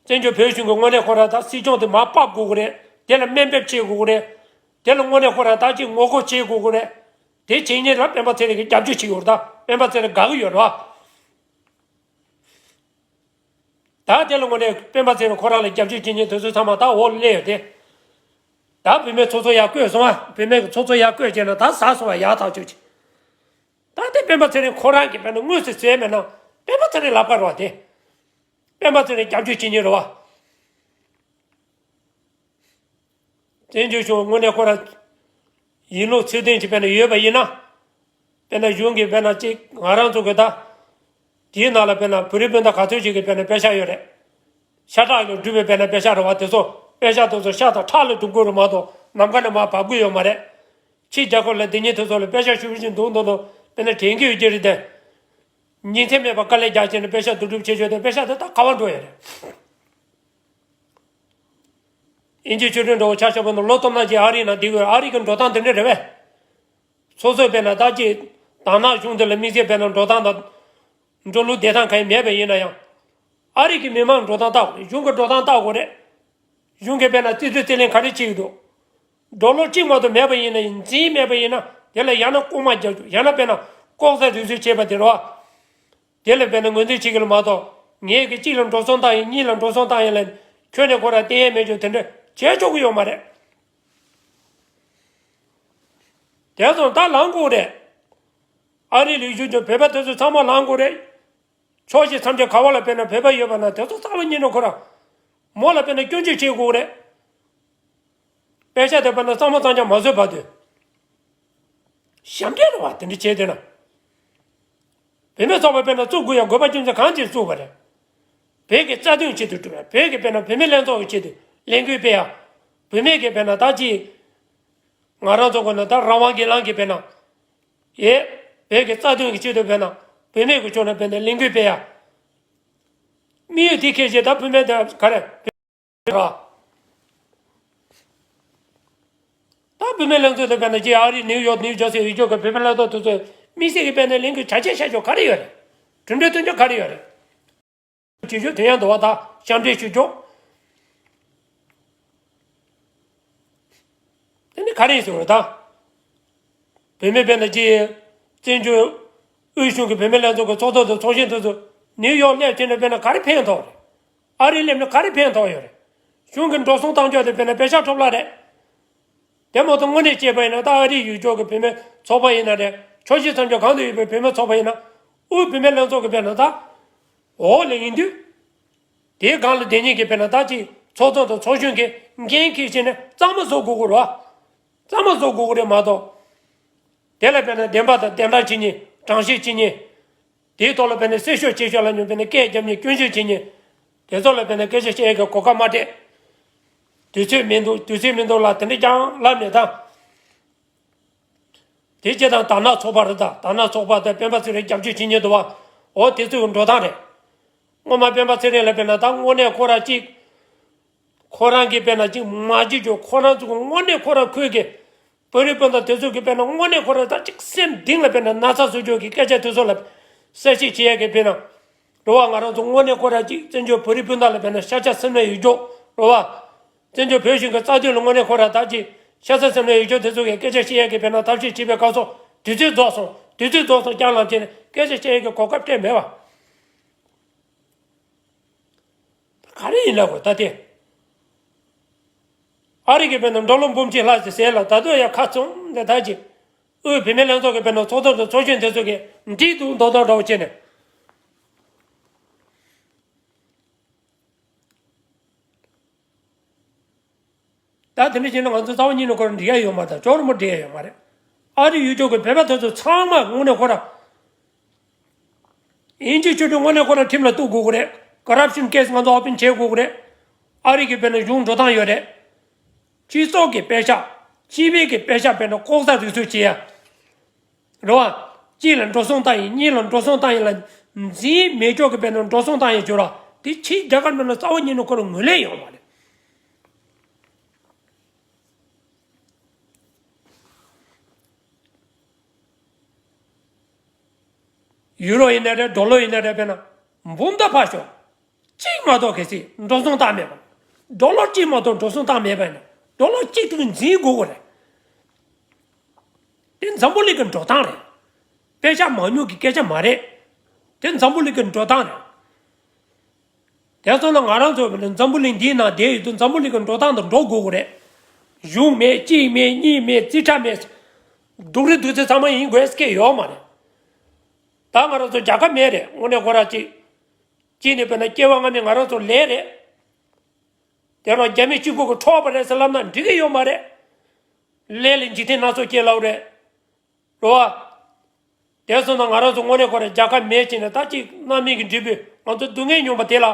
བཙན་བྱོལ་བོད་གཞུང་གི་དངོས་གནས་ཁོ་རང་ད་སྲིད་སྐྱོང་དེ་མར་ཕབ་དགོས་ཀྱི་རེད། དེ་ལ་དམའ་འབེབས་བྱེད་དགོས་ཀྱི་རེད། དེ་ལ་དངོས་གནས་ཁོ་རང་ད་ཅིག་ངོ་རྒོལ་བྱེད་དགོས་ཀྱི་རེད། དེ་བྱེད་མཁན་ལ་སྤེན་པ་ཚེ་རིང་གིས་རྒྱབ་སྐྱོར་བྱེད་ཀྱི་ཡོད་རེད། ད་སྤེན་པ་ཚེ་རིང་དགའ་གི་ཡོད་རེད་བ། ད་དེ་ལ་དངོས་གནས་སྤེན་པ་ཚེ་རིང་ཁོ་རང་ལ་རྒྱབ་སྐྱོར་བྱེད་མཁན་དེ་ཚོ་ཚང་མ་ད་འོག་ལ་སླེབས་ཡོད་དེ། ད་བུད་མེད་ཚོགས་གཙོ་ཡར་བསྐོས་སོང་བ། བུད་མེད་ཀྱི་ཚོགས་གཙོ་ཡར་བསྐོས་བྱས་ན་ད་ཟ་སོང་བ། ཡག་ཐག་ཆོད་ཅིག་ད་དེ་སྤེན་པ་ཚེ་རིང་ཁོ་རང་གིས་དཔེར་ན་དངོས་སུ་བཟོས་མེད་ན། སྤེན་པ་ཚེ་རིང་ལབ་ཀ་རེད་བ། དེ་སྤེན་པ་ཚེ་རིང་རྒྱབ་སྐྱོར་བྱེད་མཁན་རེད་བ། བཙན་བྱོལ་གཞུང་དངོས་གནས་ཁོ་རང་ཡིན་ལུགས་ཚད་ལྡན་ཅིག་དཔེར་ན་ཡོད་པ་ཡིན་ན། དཔེར་ན་གཞུང་གིས་དཔེར་ན་ཅིག་ང་རང་ཚོ་གི་ད། དེའི་ནང་ལ་དཔེར་ན་བོད་རིགས་སྤུན་ཟླ་ག་ཚོད་ཅིག་གི་དཔེར་ན་པེ་ཤག་ཡོད་རེད། ཤ་ཁྲག་ལས་གྲུབ་པའི་དཔེར་ན་པེ་ཤག་རེད་བ། དེ་ཚོ་པེ་ཤག་དེ་ཚོ་ཤ་དང་ཁྲག་ལས་གྲུབ་དགོས་རེད་མ་གཏོགས་ནམ་མཁའ་ནས་མར་བབས་ཀྱི་ཡོད་མ་རེད། ཕྱི་རྒྱལ་ཁབ་ལ་སྡོད་མཁན་དེ་ཚོ་ལ་པེ་ཤག་ཞེ་པོ་ཅིག་འདུག་འདུག་འདུག་དཔེར་ན་དྲན་གྱི་ཡོད་ཀྱི་རེད་དེ། ཉིན་མཚན་མེད་པར་དཀའ་ལས་རྒྱག་བྱས་ནས་པེ་ཤག་བསྡུ་སྒྲུབ་བྱེད་ཆོག་དེ། པེ་ཤག་དེ་ད་ག་པར་འགྲོ་ཡ་རེད། དབྱིན་ཇིའི་ཆོས་སྒྲོན་འདྲ་བོ་ཆ་བཞག་པ་ན་ལོ་སྟོང་ནང་ཅིག་ཨ་རིའི་ནང་བསྡད་དགོས། ཨ་རི་གི་འགྲོ་སྟངས་དེ་འདྲ་རེད་པས། སོ་སོས་དཔེར་ན་ད་ཅིག་དར་ནག་གཞུང་དེ་ལ་དམིགས་བསལ་དཔེར་ན་འགྲོ་སྟངས་དང་། འགྲོ་ལུགས་བསྡད་སྟངས་གང་ཡང་མེད་པ་ཡིན་ན་ཡང་། ཨ་རི་གི་མི་མང་འགྲོ་སྟངས་བལྟ་དགོས་རེད། གཞུང་གི་འགྲོ་སྟངས་བལྟ་དགོས་རེད། གཞུང་གིས་དཔེར་ན་རྩིས་སྤྲོད་རྩིས་ལེན་ག་རེ་བྱེད་ཀྱི་འདུག་འགྲོ་ལུགས་གཅིག་མ་གཏོགས་མེད་པ་ཡིན་ན། འཛིན་མེད་པ་ཡིན་ན། དེ་ལ་ཡང་ན་ལྐོག་མ་རྒྱག་རྒྱུ། ཡང་ན་དཔེར་ན་ལྐོག་ཟ་རུལ་སུངས་བྱས་པ་དེ་རེད་བ། དེ་ལ་དཔེར་ན་ངོས་འཛིན་བྱེད་ཀྱི་ལ་མ་གཏོགས། ངས་ཀྱི་གཅིག་ལ་འགྲོ་སོང་བཏང་ཡིན། གཉིས་ལ་འགྲོ་སོང་བཏང་ཡིན་ལ། ཁྱོན་ནས་ཁོ་རང་བསྟན་ཡས་མེད་ཀྱང་དེ་འདྲ་བྱས་ཆོག་གི་ཡོད་མ་རེད། དེ་ཚོ་ད་ལངས་དགོས་རེད། ཨ་རི་ལ་བཞུགས་ཀྱང་བོད་པ་དེ་ཚོ་ཚང་མ་ལངས་དགོས་རེད། ཕྱོགས་བཞི་མཚམས་བརྒྱད་ག་བ་ལ་དཔེར་ན་བོད་པ་ཡོད་པ་ན་དེ་ཚོ་ཚང་མ་གཉིས་ནས་ཁོ་རང་མོ་ལ་དཔེར་ན་སྐྱོན་བརྗོད་བྱེད་དགོས་རེད། པེ་ཤག་དེ་དཔེར་ན་གཙང་མ་གཙང་རྐྱང་མ་བཟོས་བར་དུ། ཞབས་འདྲེན་རེད་བ། དེ་འདྲ་བྱས་བསྡད་ན། བུད་མེད་ཚོགས་པ་དཔེར་ན་བཙུགས་དགོས་ཡ་དགོས་པ་རྒྱུ་མཚན་གང་ཅིག་བཙུགས་པ་རེད། བོད་ཀྱི་རྩ་དོན་ཆེད་དུ་བསྒྲུབས་པ། བོད་ཀྱི་དཔེར་ན་བུད་མེད་ལྷན་ཚོགས་ཀྱི་ཆེད་དུ་ལས་འགུལ་སྤེལ་ཡ། བུད་མེད་ཀྱི་དཔེར་ན་ད་ཅི། ང་རང་ཚོ་དགོས་ན་ད་རང་དབང་སྒེར་ལངས་ཀྱི་དཔེར་ན། ཡེ། བོད་ཀྱི་རྩ་དོན་གྱི་ཆེད་དུ་དཔེར་ན། བུད་མེད་ཀྱི་ཕྱོགས་ནས་དཔེར་ན་ལས་འགུལ་སྤེལ་ཡ། དམིགས་ཡུལ་དེ་ཁེལ་བྱས་ད་བུད་མེད་དེ་ག་རེ། ར། ད་བུད་མེད་ལྷན་ཚོགས་དེ་དཔེར་ན་ཅིག་ཨ་རི་ནིའུ་ཡོག་ནིའུ་ཇར་སི་ཡུལ་ཕྱོགས་ཀྱི་བུད་མེད་ལྷན་ཚོགས་དེ་ཚོས་དམིགས་བསལ་གྱི་དཔེར་ན་ལས་འགུལ་གྲ་རྒྱས་བྱ་ཕྱོགས་ག་རེ་ཡོད་རེད། གྲུབ་འབྲས་ཐོན་ཕྱོགས་ག་རེ་ཡོད་རེད། བྱེད་ཕྱོགས་དེ་ཡང་འདུག་བ། ད་ཞབས་འདྲེན་ཞུ་ཕྱོགས། དེ་ནི་ག་རེ་ཡིན་ཟེར་བ་རེད་ད། བུད་མེད་དཔེར་ན་ཅིག་བཙན་བྱོལ་དབུས་གཞུང་གི་བུད་མེད་ལྷན་ཚོགས་ཀྱི་ཚོགས་གཙོ་དང་ཚོགས་གཞོན་དེ་ཚོ་ནིའུ་ཡོག་སླེབས་ཕྱིན་ན་དཔེར་ན་ག་རེ་ཕན་ཐོགས་རེད། ཨ་རི་སླེབས་ན་ག་རེ་ཕན་ཐོགས་ཡོད་རེད། གཞུང་གི་འགྲོ་སོང་བཏང་ཕྱོགས་དེ་དཔེར་ན་པེ་ཤག་འཕྲོ་བརླག་རེད། དེ་མ་གཏོགས་དངོས་གནས་བྱས་པ་ཡིན་ན་ད་ཨ་རིའི་ཡུལ་ཕྱོགས་ཀྱི་བུད་མེད་ཚོགས་པ་ཡིན་ན་རེད། ཕྱོགས་བཞི་མཚམས་བརྒྱད་གང་དུ་ཡོད་པའི་བུད་མེད་ཚོགས་པ་ཡིན་ན། དབུས་བུད་མེད་ལྷན་ཚོགས་ཀྱི་དཔེར་ན་ད། འོག་ལ་ཡིན་དུས། དེའི་སྒང་ལ་སྡོད་མཁན་གྱི་དཔེར་ན་ད་ཅིག་ཚོགས་གཙོ་དང་ཚོགས་གཞོན་གྱིས་འགན་འཁྱེར་བྱས་ནས་གཙང་མ་བཟོ་དགོས་ཀྱི་རེད་བ། གཙང་མ་བཟོ་དགོས་ཀྱི་རེད་མ་གཏོགས། དེ་ལ་དཔེར་ན་བདེན་པ་དང་བདེན་དྲང་བྱེད་མཁན། དྲང་བཤེར་བྱེད་མཁན། དེའི་ཐོག་ལ་དཔེར་ན་གསལ་ཤོས་ཆེ་ཤོས་ལབ་ན་དཔེར་ན་སྐད་རྒྱབ་མཁན། སྐྱོན་བརྗོད་བྱེད་མཁན། དེ་ཚོ་ལ་དཔེར་ན་སྐད་ཆ་བཤད་ཡས་ཀྱི་གོ་སྐབས་མ་སྤྲད། དུས་ཚོད་མི་འདུག་དུས་ཚོད་མི་འདུག་ལབ་དེ་འདྲ་རྐྱང་ལབ་ནས་ད། དེ་སྤྱིར་བཏང་དར་ནག་ཚོགས་པ་རེད་ད། དར་ནག་ཚོགས་པ་དང་སྤེན་པ་ཚེ་རིང་རྒྱབ་སྐྱོར་བྱེད་མཁན་འདུག་བ། འོ་དེ་ཚོའི་འགྲོ་སྟངས་རེད། སྔོན་མ་སྤེན་པ་ཚེ་རིང་ལ་དཔེར་ན་ད་དངོས་གནས་ཁོ་རང་གཅིག་ཁོ་རང་གིས་དཔེར་ན་གཅིག་མ་བྱེད་རྒྱུ། ཁོ་རང་ཚོ་གི་དངོས་གནས་ཁོ་རང་ཁུལ་གྱི་བོད་རིགས་སྤུན་ཟླ་དེ་ཚོ་གིས་དཔེར་ན་དངོས་གནས་ཁོ་རང་ད་གཅིག་སེམས་གཏིང་ལ་དཔེར་ན་ན་ཚ་བཟོ་རྒྱུ་གི་སྐད་ཆ་དེ་ཚོ་ལ་གསལ་བཤད་བྱེད་ཡས་ཀྱི་དཔེར་ན། རེད་བ། ང་རང་ཚོ་དངོས་གནས་ཁོ་རང་གཅིག་བཙན་བྱོལ་བོད་རིགས་སྤུན་ཟླ་ལ་དཔེར་ན་ཤ་ཚ་སེམས་ནད་ཡོད་རྒྱུ། རེད་བ། བཙན་བྱོལ་བོད་གཞུང་གི་རྩ་དོན་ལ་དངོས་གནས་ཁོ་རང་ད་གཅིག་ཤ་ཚ་སེམས་ནད་ཡོད་རྒྱུ་དེ་ཚོ་གི་སྐད་ཆ་བཤད་ཡས་ཀྱི་དཔེར་ན་ཐབས་ཤེས་བྱེད་པའི་སྐབས་སུ་དུས་ཚོད་རྫོགས་སོང་། དུས་ཚོད་རྫོགས་སོང་རྐྱང་ལབ་བྱས་ནས་སྐད་ཆ་བཤད་ཡས་ཀྱི་གོ་སྐབས་སྤྲད་མེད་བ། ག་རེ་ཡིན་ལབ་དགོས་ད་དེ། ཨ་རི་གི་དཔེར་ན་འགྲོ་ལུགས་འབུམ་གཅིག་ལྷག་ཙམ་ཟེར་ལ་ད་དུང་ཡང་ཁ་ཚུམ་དེ་ད་ཅིག་དབུས་བུད་མེད་ལྷན་ཚོགས་ཀྱི་དཔེར་ན་ཚོགས་གཙོ་དང་ཚོགས་གཞོན་དེ་ཚོ་གིས་འགྲིག་འདུག་མདོག་མདོག་འདྲ་བོ་བྱས་ནས། ད་དེ་འདྲ་བྱས་ན་ང་ཚོ་རྩ་བ་ཉིད་ནས་ཁོ་རང་འགྲིག་ཡ་ཡོད་མ་རེད། ཅོག་ར་མོ་འགྲིག་ཡ་ཡོད་མ་རེད། ཨ་རི་ཡུལ་ཕྱོགས་ཀྱི་བོད་པ་དེ་ཚོ་ཚང་མ་དངོས་གནས་ཁོ་རང་། དབྱིན་ཇིའི་ཆོས་སྒྲོན་དངོས་གནས་ཁོ་རང་ཁྲིམས་ལ་གཏུག་དགོས་ཀྱི་རེད། ཀོ་རབ་ཤན་ཀེ་སི་ང་ཚོ་ཨོ་པན་བྱེད་དགོས་ཀྱི་རེད། ཨ་རི་གི་དཔེར་ན་གཞུང་འགྲོ་སྟངས་ཡོད་རེད། སྤྱི་ཚོགས་ཀྱི་དཔེ་ཆ། སྤྱི་པའི་གི་དཔེ་ཆ་དཔེར་ན་ལྐོག་ཟ་རུལ་སུངས་བྱེད་ཡ། རེད་བ། གཅིག་ལ་འགྲོ་སོང་བཏང་ཡིན། གཉིས་ལ་འགྲོ་སོང་བཏང་ཡིན་ལ། འཛིན་མེད་ཅོག་གི་དཔེར་ན་འགྲོ་སོང་བཏང་ཡིན་བྱོས་ར། དེ་ཕྱིའི་རྒྱལ་ཁབ་ནང་ལ་རྩ་བ་ཉིད་ནས་ཁོ་རང་ངོས་ལེན་ཡོང་བ་རེད། ཡུ་རོ་ཡིན་ན་རེད། ཌོ་ལར་ཡིན་ན་རེད། དཔེར་ན་འབུམ་ད་ཕར་ཞོག་གཅིག་མ་གཏོགས་གལ་སྲིད་འགྲོ་སོང་བཏང་མེད་པ། ཌོ་ལར་གཅིག་མ་གཏོགས་འགྲོ་སོང་བཏང་མེད་པ་ཡིན་ན། ཌོ་ལར་གཅིག་དེ་གི་འཛིན་དགོས་གོ་རེད། དེ་འཛམ་བུ་གླིང་གི་འགྲོ་སྟངས་རེད། དཔེ་ཆ་མང་ཉུང་གི་སྐད་ཆ་མ་རེད། དེ་འཛམ་བུ་གླིང་གི་འགྲོ་སྟངས་རེད། དེ་སོང་ན་ང་རང་ཚོ་འཛམ་བུ་གླིང་འདིའི་ནང་བསྡད་ཡོད་དུས་འཛམ་བུ་གླིང་གི་འགྲོ་སྟངས་དང་འགྲོ་དགོས་གོ་རེད། གཞུང་མེད། གཅིག་མེད། གཉིས་མེད། རྩིས་ཁྲ་མེད། སྡུག་རུས་སྡུག་ཚད་ཚང་མ་ཡིན་དགོས་སྐད་ཡོད་མ་རེད། ད་ང་རང་ཚོ་རྒྱལ་ཁབ་མེད་རེད། དངོས་གནས་ཁོ་ར་གཅིག་གཅིག་ནས་དཔེར་ན་སྐྱེ་བ་སྔ་མའི་ང་རང་ཚོ་ལས་རེད། དེ་རང་རྒྱ་མི་གཅིག་པུ་གི་འཕྲོག་པ་རེད་ཟེར་ལབ་ན་འགྲིག་གི་ཡོད་མ་རེད། ལས་ལ་འཇིག་རྟེན་སྣ་ཚོགས་སྐྱེ་ལབ་རེད། རེད་བ། དེ་སོང་ན་ང་རང་ཚོ་དངོས་གནས་ཁོ་ར་རྒྱལ་ཁབ་མེད་ཅེས་ནས་ད་ཅིག་རྣམ་སྨིན་གྱི་འབྲས་བུ། ང་ཚོ་སྡུག་བསྔལ་མྱོང་པ་དེ་ལ།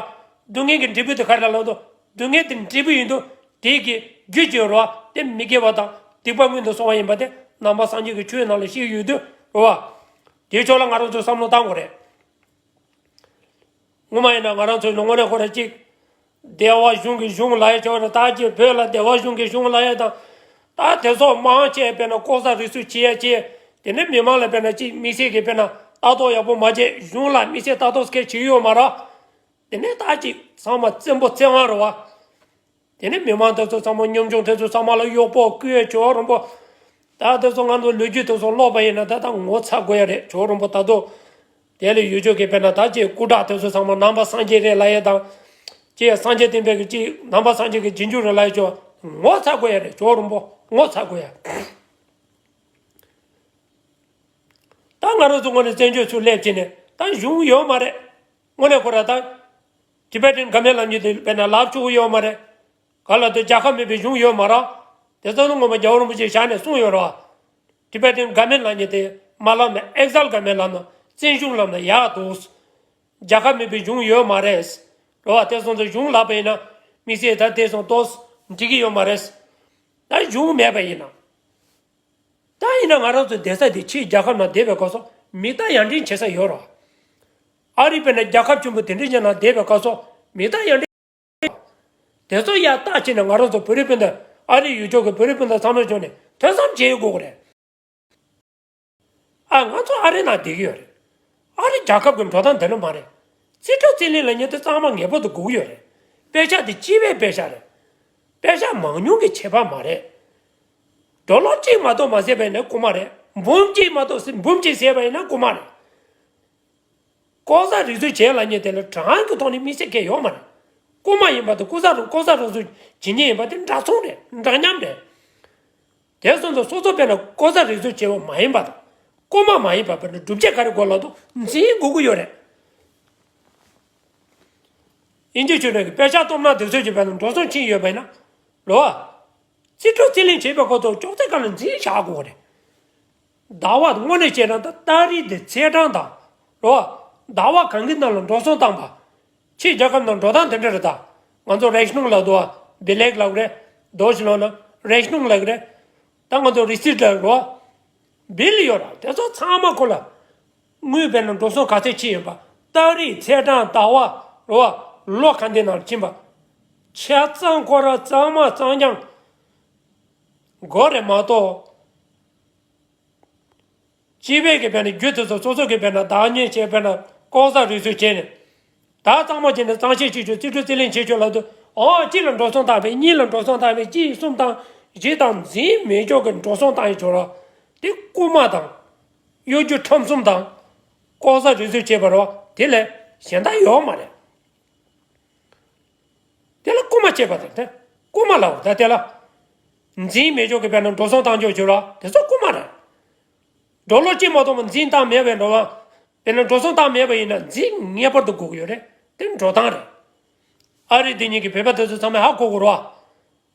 སྡུག་བསྔལ་གྱི་འབྲས་བུ་དེ་ག་རེ་ལ་ལབ་འདུག་སྡུག་བསྔལ་དེ་འབྲས་བུ་ཡིན་འདུག་དེ་གི་རྒྱུ་ཅིག་རེད་བ། དེ་མི་དགེ་བ་དང་སྡིག་པ་སྔོན་དུ་སོང་བ་ཡིན་པ་དེ་ནང་པ་སངས་རྒྱས་ཀྱི་ཆོས་ནང་ལ་བཤད་ཡོད་དུས་རེད་བ། དེའི་ཕྱོགས་ལ་ང་རང་ཚོས་བསམ་བློ་བཏང་དགོས་རེད། སྔོན་མ་ཡིན་ན་ང་རང་ཚོའི་ནང་དངོས་གནས་ཁོ་ར་གཅིག་སྡེ་བ་གཞུང་གི་གཞུང་ལ་ཡ་ཆོག་རེད། ད་ཅིག་བོད་ལ་སྡེ་བ་གཞུང་གི་གཞུང་ལ་ཡ་དང་། ད་དེ་ཚོ་མང་ཆེ་དཔེར་ན་ལྐོག་ཟ་རུལ་སུངས་བྱེད་ཡ་བྱེད། དེ་ནས་མི་མང་ལ་དཔེར་ན་གཅིག་དམིགས་བསལ་གྱི་དཔེར་ན་ལྟ་རྟོག་ཡག་པོ་མ་བྱས། གཞུང་ལ་དམིགས་བསལ་ལྟ་རྟོག་སྐད་བྱེད་ཡོད་མ་རེད། དེ་ནས་ད་ཅིག་ཚང་མ་བཙན་པོ་བཙན་དབང་རེད་བ། དེ་ནས་མི་མང་དེ་ཚོ་ཚང་མ་ཉམ་ཆུང་དེ་ཚོ་ཚང་མ་ལ་གཡོག་པོ་བསྐོས། ཇོ་རིན་པོ། ད་དེ་ཚོ་ང་ཚོ་ལོ་རྒྱུས་དེ་ཚོ་ཀློག་པ་ཡིན་ན་ད་ལྟ་ངོ་ཚ་དགོས་ཡ་རེད། ཇོ་རིན་པོ་ད་དུང་། དེ་ལས་ཡུལ་ཕྱོགས་ཀྱི་དཔེར་ན་ད་ཅིག་སྐུ་དྲག་དེ་ཚོ་ཚང་མ་ནང་པ་སངས་རྒྱས་རེད་ལབ་ཡ་དང་། ཅིག་སངས་རྒྱས་བསྟན་པའི་གི་ཅིག་ནང་པ་སངས་རྒྱས་ཀྱི་རྗེས་འཇུག་རེད་ལབ་ཡ་ཅོ། ངོ་ཚ་དགོས་ཡ་རེད། ཇོ་རིན་པོ་ངོ་ཚ་དགོས་ཡ། ད་ང་རང་ཚོ་ངོས་ནས་བཙན་བྱོལ་ཚུར་སླེབས་བྱས་ནས་ད་གཞུང་ཡོད་མ་རེད། དངོས་གནས་ཁོ་ར་ད་Tibetan Government ལབ་མཁན་དེ་དཔེར་ན་ལབ་ཆོག་གི་ཡོད་མ་རེད། ག་ལ་དེ་རྒྱལ་ཁབ་མེད་པའི་གཞུང་ཡོད་མ་རེད། དེ་ཚོ་ནི་ངོ་མ་རྒྱལ་བ་རིན་པོ་ཆེས་བཞག་ནས་གསུངས་ཡོད་རེད་བ། Tibetan Government ལབ་མཁན་དེ་མ་ལབ་ན་exile government ལབ་ན་བཙན་གཞུང་ལབ་ན་ཡག་འདུག་རྒྱལ་ཁབ་མེད་པའི་གཞུང་ཡོད་མ་རེད། རེད་བ། དེ་སོང་ཙང་གཞུང་ལབ་པ་ཡིན་ན་དམིགས་བསལ་ད་དེ་སོང་ཏོག་འགྲིག་གི་ཡོད་མ་རེད། ད་གཞུང་མེད་པ་ཡིན་ན། ད་ཡིན་ན་ང་རང་ཚོ་བསྡད་ས་དེ་ཕྱིའི་རྒྱལ་ཁབ་ནང་བསྡད་པའི་སྐབས་སུ་མི་ད་ཡར་འདྲེན་བྱེད་ས་ཡོད་རེད་བ། ཨ་རི་དཔེར་ན་རྒྱལ་ཁབ་ཆེན་པོ་དེ་འདྲའི་ཅིག་ནང་བསྡད་པའི་སྐབས་སུ་མི་ད་ཡར་འདྲེན། དེ་ཚོ་ཡར་བཏགས་བྱས་ནས་ང་རང་ཚོ་བོད་རིགས་སྤུན་ཟླ། ཨ་རི་ཡུལ་ཕྱོགས་ཀྱི་བོད་རིགས་སྤུན་ཟླ་ཚང་མས་བྱུང་ནས་ཐོས་བསམ་བྱེད་དགོས་ཀྱི་རེད། ཨ། ང་ཚོ་ཨ་རི་ནང་བསྡད་ཀྱི་ཡོད་རེད། ཨ་རི་རྒྱལ་ཁབ་ཀྱི་འགྲོ་སྟངས་འདི་འདྲ་མ་རེད། རྩིས་སྤྲོད་རྩིས་ལེན་ལབ་མཁན་དེ་གཙང་མ་ངེས་པར་དུ་དགོས་ཀྱི་ཡོད་རེད། དཔེ་ཆ་དེ་སྤྱི་པའི་དཔེ་ཆ་རེད། དཔེ་ཆ་མང་ཉུང་གི་ཁྱད་པར་མ་རེད། ཌོ་ལར་གཅིག་མ་གཏོགས་མ་ཟད་པ་ཡིན་ན་རྐུ་མ་རེད། འབུམ་གཅིག་མ་གཏོགས་ཟེར། འབུམ་གཅིག་ཟེར་བ་ཡིན་ན་རྐུ་མ་རེད། ལྐོག་ཟ་རུལ་སུངས་བྱས་ལབ་མཁན་དེ་ལ་གྲངས་ཀྱི་ཐོག་ནས་དམིགས་བསལ་གང་ཡང་ཡོད་མ་རེད། རྐུ་མ་ཡིན་པ་དང་ལྐོག་ཟ་རུ། ལྐོག་ཟ་རུལ་སུངས་བྱེད་མཁན་ཡིན་པ་དེ་འདྲ་མཚུངས་རེད། འདྲ་མཉམ་རེད། དེ་སོང་ཙང་སོ་སོ་དཔེར་ན་ལྐོག་ཟ་རུལ་སུངས་བྱས་པ་མ་ཡིན་པ་དང་རྐུ་མ་མ་ཡིན་པ་དཔེར་ན་སྒྲུབ་བྱེད་ག་རེ་དགོས་ལབ་དུས་འཛིན་དགོས་ཀྱི་ཡོད་རེད། དབྱིན་ཇིའི་ཆོས་ནང་གི་དཔེ་ཆ་སྟོབས་ན་དེ་ཚོས་ཀྱི་དཔེར་ན་འགྲོ་སོང་ཕྱིན་ཡོད་པ་ཡིན་ན། རེད་བ། རྩིས་སྤྲོད་རྩིས་ལེན་བྱེད་པའི་སྐབས་སུ་ཅོག་ཙེ་སྒང་ལ་འཛིན་བཞག་དགོས་རེད། ཟླ་བ་དངོས་གནས་བྱས་ན་ད་ཏ་རིག་དེ་ཚེས་གྲངས་དང་། རེད་བ། ཟླ་བ་གང་གི་ནང་ལ་འགྲོ་སོང་བཏང་པ། ཕྱིའི་རྒྱལ་ཁབ་ནང་འགྲོ་སྟངས་དེ་འདྲ་རེད་ད། ང་ཚོ་རེག་ནུང་ལབ་འདུག་བ། བི་ལེག་ལབ་རེད། རྡོ་ཞིག་ལོག་ན་རེག་ནུང་ལབ་རེད། ད་ང་ཚོ་རི་སིཊ་ལབ་རེད་བ། བིལ་ཡོད་ར། དེ་ཚོ་ཚང་མ་ཁོ་ལ། དངུལ་དཔེར་ན་འགྲོ་སོང་ག་ཚད་ཕྱིན་ཡོད་པ། ཏ་རིག་ཚེས་གྲངས་ཟླ་བ། རེད་བ། ལོ་ག་འདི་ནང་ཕྱིན་པ། ཆ་ཚང་ཁོ་ར་གཙང་མ་གཙང་རྐྱང་དགོས་རེད་མ་གཏོགས། སྤྱི་པའི་གི་དཔེར་ན་རྒྱུ་དེ་ཚོ་སོ་སོ་གི་དཔེར་ན་བདག་གཉེར་བྱས། དཔེར་ན་ལྐོག་ཟ་རུལ་སུངས་བྱས་ནས། ད་གཙང་མ་བྱས་ནས་གཙང་བཤེར་བྱེད་ཆོག་རྩིས་སྤྲོད་རྩིས་ལེན་བྱེད་ཆོག་ལབ་དུས། ཨོ། གཅིག་ལ་འགྲོ་སོང་བཏང་བས། གཉིས་ལ་འགྲོ་སོང་བཏང་བས། གཅིག་གསུམ་བཏང་། བཞི་བཏང་། འཛིན་མེད་ཅོག་གི་འགྲོ་སོང་བཏང་ཡོད་ཆོག་ར། དེ་རྐུ་མ་དང་། གཡོ་སྒྱུ་ཁྲམ་གསུམ་དང་། ལྐོག་ཟ་རུལ་སུངས་བྱས་པ་རེད་བ། དེ་ལས་གཞན་དག་ཡོད་མ་རེད། དེ་ལ་རྐུ་མ་བྱས་པ་དང་དེ་རྐུ་མ་ལབ། ད་དེ་ལ་འཛིན་མེད་ཅོག་གི་དཔེར་ན་འགྲོ་སོང་བཏང་ཆོག་ཆོག་ར། དེ་ཚོ་རྐུ་མ་རེད། ཌོ་ལར་གཅིག་མ་གཏོགས་འཛིན་བཏང་མེད་པའི་འགྲོ་བ། དཔེར་ན་འགྲོ་སོང་བཏང་མེད་པ་ཡིན་ན་འཛིན་ངེས་པར་དུ་དགོས་ཀྱི་ཡོད་རེད། དེ་འགྲོ་སྟངས་རེད། ཨ་རི་དེ་གཉིས་ཀྱི་བོད་པ་དེ་ཚོ་ཚང་མས་ཧ་གོ་དགོས་རེད་བ།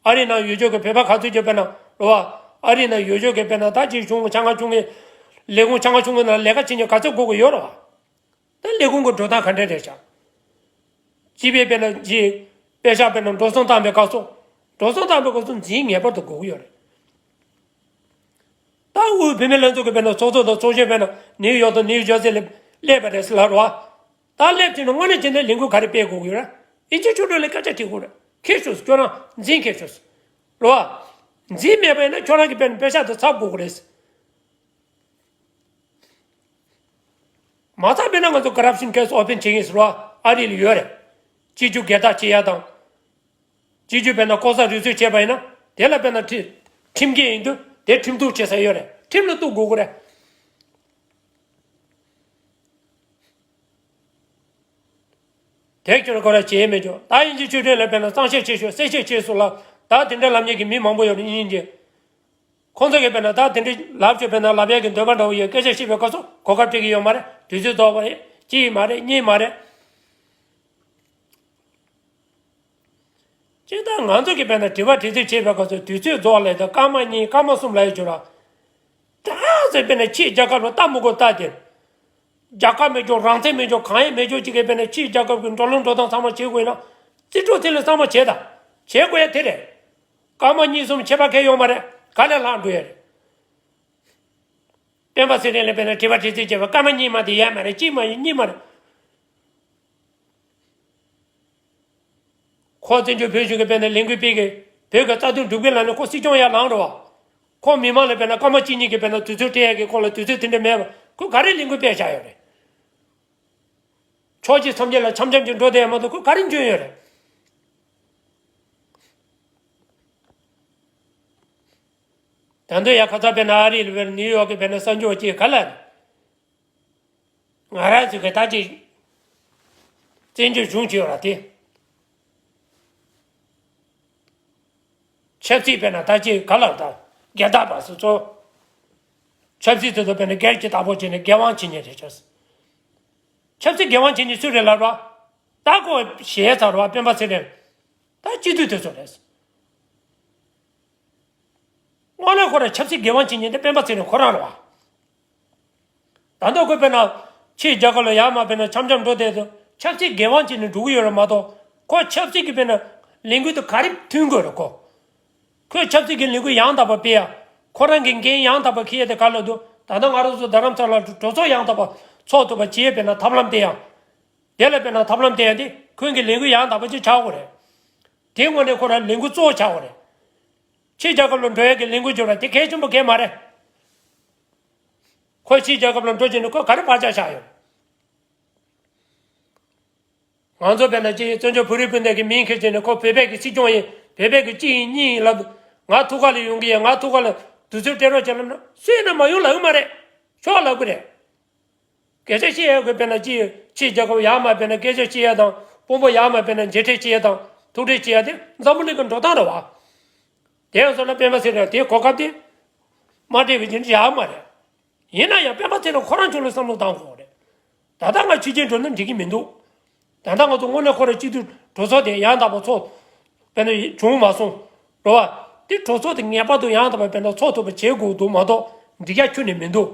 ཨ་རི་ནང་ཡུལ་ཕྱོགས་ཀྱི་བོད་པ་ག་ཚོད་ཅིག་དཔེར་ན་རེད་བ། ཨ་རི་ནང་ཡུལ་ཕྱོགས་ཀྱི་དཔེར་ན་ད་ཅིག་གཞུང་ཆེ་ཁག་ཆུང་ངུ། ལས་ཁུངས་ཆེ་ཁག་ཆུང་ངུ་ནང་ལས་ཀ་བྱེད་མཁན་ག་ཚོད་དགོས་ཀྱི་ཡོད་རེད་བ། ད་ལས་ཁུངས་ཀྱི་འགྲོ་སྟངས་ག་འདྲ་རེད་ཤག་སྤྱི་པའི་དཔེར་ན་ཅིག་པེ་ཤག་དཔེར་ན་འགྲོ་སོང་བཏང་པའི་སྐབས་སུ། འགྲོ་སོང་བཏང་པའི་སྐབས་སུ་འཛིན་ངེས་པར་དུ་དགོས་ཀྱི་ཡོད་རེད། ད་དབུས་བུད་མེད་ལྷན་ཚོགས་ཀྱི་དཔེར་ན་ཚོགས་གཙོ་དང་ཚོགས་གཞོན་དཔེར་ན་ནིའུ་ཡོག་དང་ནིའུ་ཇར་སི་ལ་སླེབས་པ་རེད་ཟེར་ལབ་རོགས། ད་སླེབས་དུས་ནས་དངོས་གནས་བྱས་ན་ལས་འགུལ་ག་རེ་སྤེལ་དགོས་ཀྱི་ཡོད་རེད། ཨིན་ཇི་ཆོས་སྒྲོན་ལ་སྐད་ཆ་དྲིས་དགོས་རེད། ཁྱེད་ཤོག་ཁྱོད་རང་འཛིན་ཁྱེད་ཤོག་རོགས། འཛིན་མེད་པ་ཡིན་ན་ཁྱོད་རང་གི་དཔེར་ན་པེ་ཤག་དེ་ཚབ་དགོས་ཀྱི་རེད། མ་ཚད་དཔེར་ན་ང་ཚོ་ཀོ་རབ་ཤན་ཁེ་སི་ཨོ་ཕེན་བྱེད་ཀྱི་ཡིན་ཟེར་བ་ཨ་རི་ལ་ཡོད་རེད། སྤྱི་རྒྱུ་སྒེར་བདག་བྱེད་ཡ་དང་། སྤྱི་རྒྱུ་དཔེར་ན་ལྐོག་ཟ་རུལ་སུངས་བྱས་པ་ཡིན་ན་དེ་ལ་དཔེར་ན་ཁྲིམས་ཁྲིམས་འགལ་ཡིན་དུས་དེ་ཁྲིམས་གཏུག་བྱེད་ས་ཡོད་རེད། ཁྲིམས་ལ་གཏུག་དགོས་ཀྱི་རེད། དེ་ཁྱོད་ཁོ་ར་བྱེད་མེད་ཀྱང་ད་ཨིན་ཇི་ཆོས་སྒྲོན་ལ་དཔེར་ན་གཙང་བཤེར་བྱེད་ཤོག་གསལ་བཤད་བྱེད་ཤོག་ལ་ད་དེ་འདྲ་ལབ་མཁན་གྱི་མི་མང་པོ་ཡོད་རེད་ཨིན་ཇི། ཁོང་ཚོ་གིས་དཔེར་ན་ད་དེ་འདྲའི་ལབ་ཆོག་དཔེར་ན་ལབ་ཡག་གི་འདོད་པ་འདྲ་བོ་ཡོད། སྐད་ཆ་བཤད་པའི་སྐབས་སུ་གོ་སྐབས་སྤྲད་ཀྱི་ཡོད་མ་རེད། དུས་ཚོད་རྫོགས་པ་རེད། གཅིག་མ་རེད། གཉིས་མ་རེད། གཅིག་ད་ང་ཚོ་གིས་དཔེར་ན་དྲི་བ་དྲི་ཚིག་བྱེད་པའི་སྐབས་སུ་དུས་ཚོད་རྫོགས་ལས་ད་སྐར་མ་གཉིས་སྐར་མ་གསུམ་ལ་ཡོད་ཆོག་ར། ད་ཟེར་དཔེར་ན་ཕྱིའི་རྒྱལ་ཁབ་ལ་ལྟ་མི་དགོས་ལྟ་དེ། རྒྱལ་ཁབ་མེད་ཆོག་རང་བཙན་མེད་ཆོག་གང་ཡང་མེད་ཆོག་གཅིག་གིས་དཔེར་ན་ཕྱིའི་རྒྱལ་ཁབ་ཀྱི་འགྲོ་ལུགས་འགྲོ་སྟངས་ཚང་མ་བྱེད་དགོས་ན། རྩིས་སྤྲོད་ཚེ་ལ་ཚང་མ་བྱེད་ད། བྱེད་དགོས་ཡ་དེ་རེད། སྐར་མ་གཉིས་གསུམ་ཁྱད་པར་གང་ཡོད་མ་རེད། ག་ལེར་ལྷག་འགྲོ་ཡ་རེད། སྤེན་པ་ཚེ་རིང་ལ་དཔེར་ན་དྲི་བ་དྲི་ཚིག་བྱས་པ་སྐར་མ་གཉིས་མ་དེ་ཡོད་མ་རེད། གཅིག་མ་ཡིན་གཉིས་མ་རེད། ཁོ་བཙན་བྱོལ་བོད་གཞུང་གི་དཔེར་ན་ལས་འགུལ་སྤེལ་གི་བོད་ཀྱི་རྩ་དོན་སྒྲུབ་གི་ལབ་ནས་ཁོ་སྲིད་སྐྱོང་ཡར་ལངས་འགྲོ་བ། ཁོ་མི་མང་ལ་དཔེར་ན་སྐར་མ་གཅིག་གཉིས་ཀྱི་དཔེར་ན་དུས་ཚོད་སྤྲད་ཡ་གི་ཁོང་ལ་དུས་ཚོད་དེ་འདྲ་མེད་པ་ཁོ་ག་རེ་ལས་འགུལ་སྤེལ་བཞག་ཡོད་རེད། ཕྱོགས་གཅིག་མཚམས་བརྒྱད་ལ་འཆམ་འཆམ་གྱི་འགྲོ་བསྡད་ཡ་མ་གཏོགས་ཁོ་ག་རེ་འཇོན་ཡོད་རེད། ད་འདོད་ཡ་ཁ་ཚ་དཔེར་ན་ཨ་རི་ལ་དཔེར་ན་ནིའུ་ཡོག་གི་དཔེར་ན་གསར་འགྱུར་གཅིག་ག་ལ། ང་རང་ཚོ་གི་ད་ཅིག་བཙན་བྱོལ་གཞུང་ཅིག་ཡོད་ར་དེ། ཆབ་སྲིད་དཔེར་ན་ད་ཅིག་ག་ལ་ད་སྒེར་བདག་པ་སོ་སོ། ཆབ་སྲིད་དེ་ཚོ་དཔེར་ན་སྒེར་གྱི་བདག་པོ་བྱས་ནས་སྒེར་དབང་བྱེད་མཁན་རེད་ཆོག་ཆབ་སྲིད་སྒེར་དབང་བྱེད་མཁན་སུ་རེད་ལབ་ར། ད་ཁོ་ཞེས་ཚར་བ་སྤེན་པ་ཚེ་རིང་། ད་སྤྱི་འཐུས་དེ་ཚོ་རེད། དངོས་གནས་ཁོ་རང་ཆབ་སྲིད་འགན་དབང་བྱེད་མཁན་དེ་སྤེན་པ་ཚེ་རིང་ཁོ་རང་རེད་བ། ད་ལྟ་ཁོ་དཔེར་ན། ཕྱིའི་རྒྱལ་ཁབ་ལ་ཡར་མར་དཔེར་ན་འཆམ་འཆམ་འགྲོ་བསྡད་དུས་ཆབ་སྲིད་འགན་དབང་བྱས་ནས་འགྲོ་གི་ཡོད་རེད་མ་གཏོགས་ཁོ་ཆབ་སྲིད་ཀྱི་དཔེར་ན་ལས་འགུལ་དུ་ག་རེ་མཐུན་དགོས་རེད་ཁོ། ཁོས་ཆབ་སྲིད་ཀྱི་ལས་འགུལ་ཡང་དག་པ་སྤེལ་ཡ། ཁོ་རང་གི་འགན་ཡང་དག་པ་འཁྱེར་ཡ་དེ་ག་ལ་འདུག་ད་ལྟ་ང་རང་ཚོ་རྡ་རམ་ས་ལ་གྲོས་ཚོགས་ཡང་དག་པ་ཚོགས་ཐུབ་པ་བྱེད་ཡ་དཔེར་ན་ཐབས་ལམ་སྟེར་ཡ། དེ་ལ་དཔེར་ན་ཐབས་ལམ་སྟེར་ཡ་དེ་ཁོང་གི་ལས་འགུལ་ཡང་དག་པ་ཅིག་ཆགས་དགོས་རེད། དེ་དངོས་གནས་ཁོ་རང་ལས་འགུལ་གཙོ་བོ་ཆགས་དགོས་རེད། ཕྱིའི་རྒྱལ་ཁབ་ལ་འགྲོ་ཡ་གི་ལས་འགུལ་བྱེད་པ་དེ་གལ་ཆེན་པོ་གལ་མ་རེད། ཁོ་ཕྱིའི་རྒྱལ་ཁབ་ལ་འགྲོ་བྱས་ནས་ཁོ་ག་རེ་བག་ཆགས་བཞག་ཡོད། ང་ཚོ་དཔེར་ན་ཅིག་བཙན་བྱོལ་བོད་རིགས་སྤུན་ཟླ་གི་མིང་འཁྱེར་བྱས་ནས་ཁོ་བོད་པའི་གི་སྲིད་སྐྱོང་ཡིན། བོད་པའི་གི་གཅིག་ཡིན་གཉིས་ཡིན་ལབ། ང་ཐུགས་ཁ་ལ་ཡོང་གི་ཡིན། ང་ཐུགས་ཁ་ལ་དུས་ཚོད་སྤྲད་རོགས་བྱེད་ལབ་ན་སུས་ན་མ་ཡོང་ལབ་ཡོད་མ་རེད། ཆོག་ལབ་གི་རེད། སྐད་ཆ་བཤད་ཡག་གི་དཔེར་ན་ཅིག་ཕྱིའི་རྒྱལ་ཁབ་ཡར་མར་དཔེར་ན་སྐད་ཆ་བཤད་ཡག་དང་དཔོན་པོ་ཡར་མར་དཔེར་ན་མཇལ་འཕྲད་བྱེད་ཡག་དང་ཐུག་འཕྲད་བྱེད་ཡག་དེ་འཛམ་བུ་གླིང་གི་འགྲོ་སྟངས་རེད་བ། དེ་ཡང་སོང་ན་སྤེན་པ་ཚེ་རིང་དེའི་གོ་སྐབས་དེ་མ་སྤྲད་པའི་རྒྱུ་མཚན་ཡག་མ་རེད། ཡིན་ན་ཡང་སྤེན་པ་ཚེ་རིང་ཁོ་རང་ཆུང་ལ་བསམ་བློ་བཏང་དགོས་རེད། ད་ལྟ་ང་ཕྱི་རྒྱལ་འགྲོ་ན་འགྲིག་གི་མི་འདུག་ད་ལྟ་ང་ཚོ་དངོས་གནས་ཁོ་རང་སྤྱི་འཐུས་གྲོས་ཚོགས་དེ་ཡང་དག་པ་ཚོགས་དཔེར་ན་བྱུང་མ་སོང་། རེད་བ། དེ་གྲོས་ཚོགས་དེ་ངེས་པར་དུ་ཡང་དག་པ་དཔེར་ན་ཚོགས་ཐུབ་པ་བྱེད་དགོས་འདུག་མ་གཏོགས་འགྲིག་ཡ་ཁྱོན་ནས་མི་འདུག་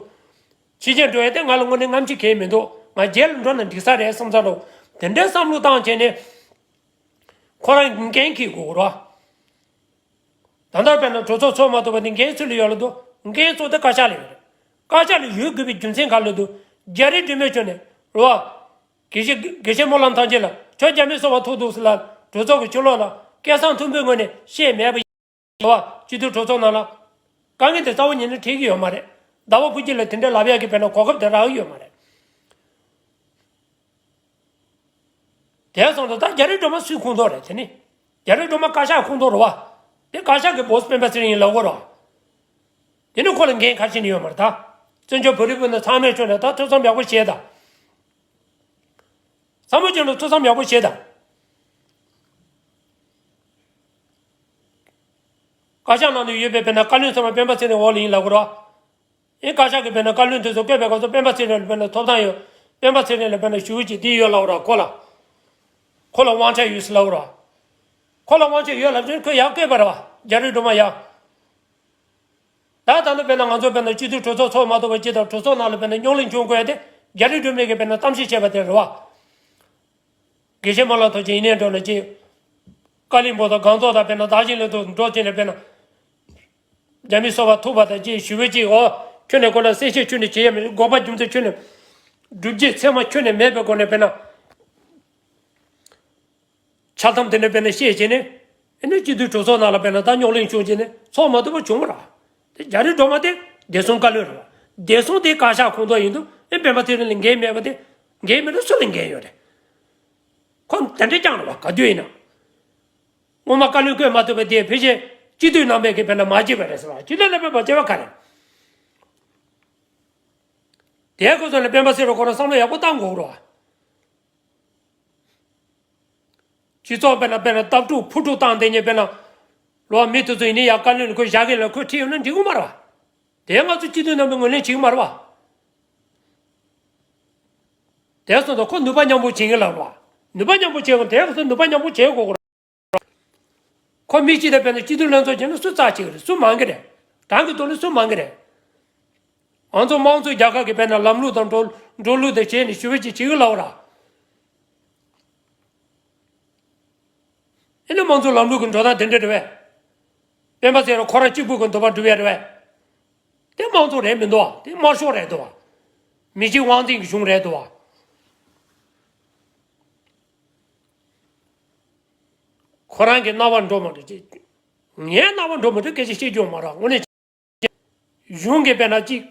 ཕྱི་རྒྱལ་འགྲོ་ཡ་དེ་ང་ལ་དངོས་གནས་རྔམ་བརྗིད་གང་མི་འདུག་ང་རྒྱལ་ལ་འགྲོ་ན་འགྲིག་ས་རེད་བསམ་ཚར་འདུག་དེ་འདྲའི་བསམ་བློ་བཏང་བྱས་ནས་ཁོ་རང་འགན་འཁྱེར་དགོས་རེད་བ། ད་ལྟ་དཔེར་ན་གྲོས་ཚོགས་ཚོགས་མ་ཐུབ་པ་དེ་འགན་སུ་ལ་ཡོད་ལབ་དུས་འགན་གཙོ་དེ་བཀའ་ཤག་ལ་ཡོད་རེད། བཀའ་ཤག་ལ་ཡོད་དགོས་པའི་རྒྱུ་མཚན་ག་ལ་འདུག་རྒྱ་རི་སྒྲོལ་མས་བྱོན་ནས་རེད་བ། དགེ་བཤེས་དགེ་བཤེས་སྨོན་ལམ་ཐམས་ཅད་ལ་ཁྱོད་རྒྱ་མི་སོང་བ་ཐུག་འདུག་ཟེར་ལ་གྲོས་ཚོགས་ཀྱི་ཕྱི་ལོགས་ལ་སྐད་གསང་མཐོན་པོའི་ངོས་ནས་བཤད་མེད་པ་ཡིན་བ། སྤྱི་འཐུས་གྲོས་ཚོགས་ནང་ལ་དཀའ་ངལ་དེ་རྩ་བ་ཉིད་ནས་འཕྲད་ཀྱི་ཡོད་མ་རེད། ཟླ་བ་ཕུགས་སྐྱིད་ལ་དེ་འདྲ་ལབ་ཡག་གི་དཔེར་ན་གོ་སྐབས་དེ་རག་གི་ཡོད་མ་རེད། དེ་སོང་ཙང་ད་རྒྱ་རི་སྒྲོལ་མ་སུའི་ཁོངས་གཏོགས་རེད་དེ་ནི། རྒྱ་རི་སྒྲོལ་མ་བཀའ་ཤག་ཁོངས་གཏོགས་རེད་བ། དེ་བཀའ་ཤག་གི་སྦོ་སི་སྤེན་པ་ཚེ་རིང་ཡིན་ལབ་དགོས་རེད་བ། དེ་ནི་ཁོ་ལ་འགན་ག་རེ་བྱས་ནས་ཡོད་མ་རེད་ད། བཙན་བྱོལ་བོད་རིགས་སྤུན་ཟླ་ཚང་མས་ཁྱོན་ནས་ད་ཐུགས་བསམ་ཡག་པོ་བཞེས་དང་། བསམ་བློ་ཅན་ལ་ཐུགས་བསམ་ཡག་པོ་བཞེས་དང་། བཀའ་ཤག་ནང་དུ་ཡོད་པའི་དཔེར་ན་བཀའ་བློན་ཚང་མ་སྤེན་པ་ཚེ་རིང་འོག་ལ་ཡིན་ལབ་དགོས་རེད་བ། ཨེ་བཀའ་ཤག་གི་དཔེར་ན་བཀའ་བློན་དེ་ཚོ་བསྐོས་པའི་སྐབས་སུ་སྤེན་པ་ཚེ་རིང་ལ་དཔེར་ན་ཐོབ་ཐང་ཡོད། སྤེན་པ་ཚེ་རིང་ལ་དཔེར་ན་ཞུ་གི་ཅིག་དེ་ཡོད་ལབ་ར་ཁོ་ལ། ཁོ་ལ་དབང་ཆ་ཡོད་ཟེར་ལབ་ར། ཁོ་ལ་དབང་ཆ་ཡོད་ལབ་ཙང་ཁོས་ཡར་བསྐོས་པ་རེད་བ་རྒྱ་རི་སྒྲོལ་མ་ཡ། ད་ད་ནི་དཔེར་ན་ང་ཚོ་དཔེར་ན་སྤྱི་འཐུས་གྲོས་ཚོགས་ཚོགས་མ་ཐུབ་པ་ཅིག་དང་གྲོས་ཚོགས་ནང་ལ་དཔེར་ན་རྙོག་གླེང་བྱུང་དགོས་ཡ་དེ་རྒྱ་རི་སྒྲོལ་མས་ཀྱི་དཔེར་ན་གཏམ་བཤད་བྱས་པ་དེ་རེད་བ། དགེ་བཤེས་སྨོན་ལམ་ཐོབ་ཅིག་ཡིན་ནའི་འགྲོ་ན་ཅིག་བཀའ་བློན་པོ་དང་སྒང་ཚོགས་དང་དཔེར་ན་བདག་གཞན་ལ་དུ་འགྲོ་ཅན་ལ་དཔེར་ན། རྒྱ་མི་སོ་པ་ཐུག་པ་དང་ཅིག་ཞུ་བའི་ཅིག་འོ། ཁྱོད་ནས་ཁོ་ན་གསལ་བཤད་ཁྱོད་ནས་བྱེད་ཡ་མི་དགོས་པ་རྒྱུ་མཚན་ཁྱོད་ནས། སྒྲུབ་བྱེད་ཚད་མ་ཁྱོད་ནས་མེད་པའི་སྒོ་ནས་དཔེར་ན། འཆལ་གཏམ་དེ་འདྲ་དཔེར་ན་བཤད་བྱས་ནས། ཨེ་ནས་སྤྱི་འཐུས་གྲོས་ཚོགས་ནང་ལ་དཔེར་ན་ད་རྙོག་གླེང་བྱུང་བྱས་ནས་ཚོགས་མ་ཐུབ་པ་བྱུང་བ་ར། དེ་རྒྱ་རི་སྒྲོལ་མ་དེ་བདེ་སྲུང་བཀའ་བློན་རེད་བ། བདེ་སྲུང་དེ་བཀའ་ཤག་ཁོངས་གཏོགས་ཡིན་དུས་ཨེ་སྤེན་པ་ཚེ་རིང་ལ་འགན་མེད་པ་དེ། འགན་མེད་ན་སུ་ལ་འགན་ཡོད་རེད། ཁོ་དེ་འདྲ་རྐྱང་རེད་བ་ག་དུས་ཡིན་ན། སྔོན་མ་བཀའ་བློན་བསྐོས་མ་ཐུབ་པ་དེ་ཕལ་ཆེར་སྤྱི་འཐུས་རྣམ་པས་ཀྱི་དཔེར་ན་མ་བརྗེད་པ་རེད་ཟེར་བ་སྤྱི་འཐུས་རྣམ་པས་མ་བརྗེད་པ་ག་རེད། དེའི་སྐོར་ཚོ་ལ་སྤེན་པ་ཚེ་རིང་ཁོ་རང་བསམ་བློ་ཡག་པོ་བཏང་དགོས་རེད་བ། སྤྱི་ཚོགས་དཔེར་ན་དཔེར་ན་སྟབས་ཕྲུག་ཕུ་ཕྲུག་བཏང་བསྡད་མཁན་དཔེར་ན། ལོ་མི་དེ་ཚོ་ཡིན་ནའི་ཡ་བཀའ་བློན་ལ་ཁོས་བཞག་གི་ལ་ཁོས་ཁྲིད་ཡོང་ན་འགྲིག་གི་མ་རེད་བ། དེ་ང་ཚོ་སྤྱི་འཐུས་རྣམ་པས་ངོས་ལེན་བྱེད་ཀྱི་མ་རེད་བ། དེ་སོང་ཙང་ཁོ་ནུས་པ་མཉམ་སྤུངས་བྱེད་ཀྱི་ལ་རེད་བ། ནུས་པ་མཉམ་སྤུངས་བྱེད་དགོས་དེ་ག་ཚོད་ནུས་པ་མཉམ་སྤུངས་བྱེད་དགོས་རེད། ཁོ་མི་གཅིག་དང་དཔེར་ན་སྤྱི་འཐུས་ལྷན་ཚོགས་བྱས་ན་སུ་རྩ་ཆེ་གི་རེད། སུ་མང་གི་རེད། གང་གི་ཐོག་ནས་སུ་མང་གི་རེད། ང་ཚོ་དམངས་གཙོ་རྒྱལ་ཁབ་ཀྱི་དཔེར་ན་ལམ་ལུགས་དང་འགྲོ་འགྲོ་ལུགས་དང་བྱས་ནས་ཞུ་བ་ཅིག་བྱེད་གི་ལ་འོ་ར། ཨེ་ནི་དམངས་གཙོ་ལམ་ལུགས་ཀྱི་འགྲོ་སྟངས་དེ་འདྲ་རེད་བས། སྤེན་པ་ཚེ་རིང་ཁོ་རང་གཅིག་པུ་གི་འདོད་པ་འགྲུབ་ཡ་རེད་བས། དེ་དམངས་གཙོ་རེད་མི་འདུག་བ། དེ་དམར་ཤོག་རེད་འདུག་བ། མི་གཅིག་དབང་འཛིན་གྱི་གཞུང་རེད་འདུག་བ། ཁོ་རང་གི་རྣ་བར་འགྲོ་མ་འགྲོ་ཅིག་ངའི་རྣ་བར་འགྲོ་མ་འགྲོ་སྐད་ཆ་བཤད་རྒྱུ་མ་རེད། དངོས་གནས་གཞུང་གི་དཔེར་ན་གཅིག་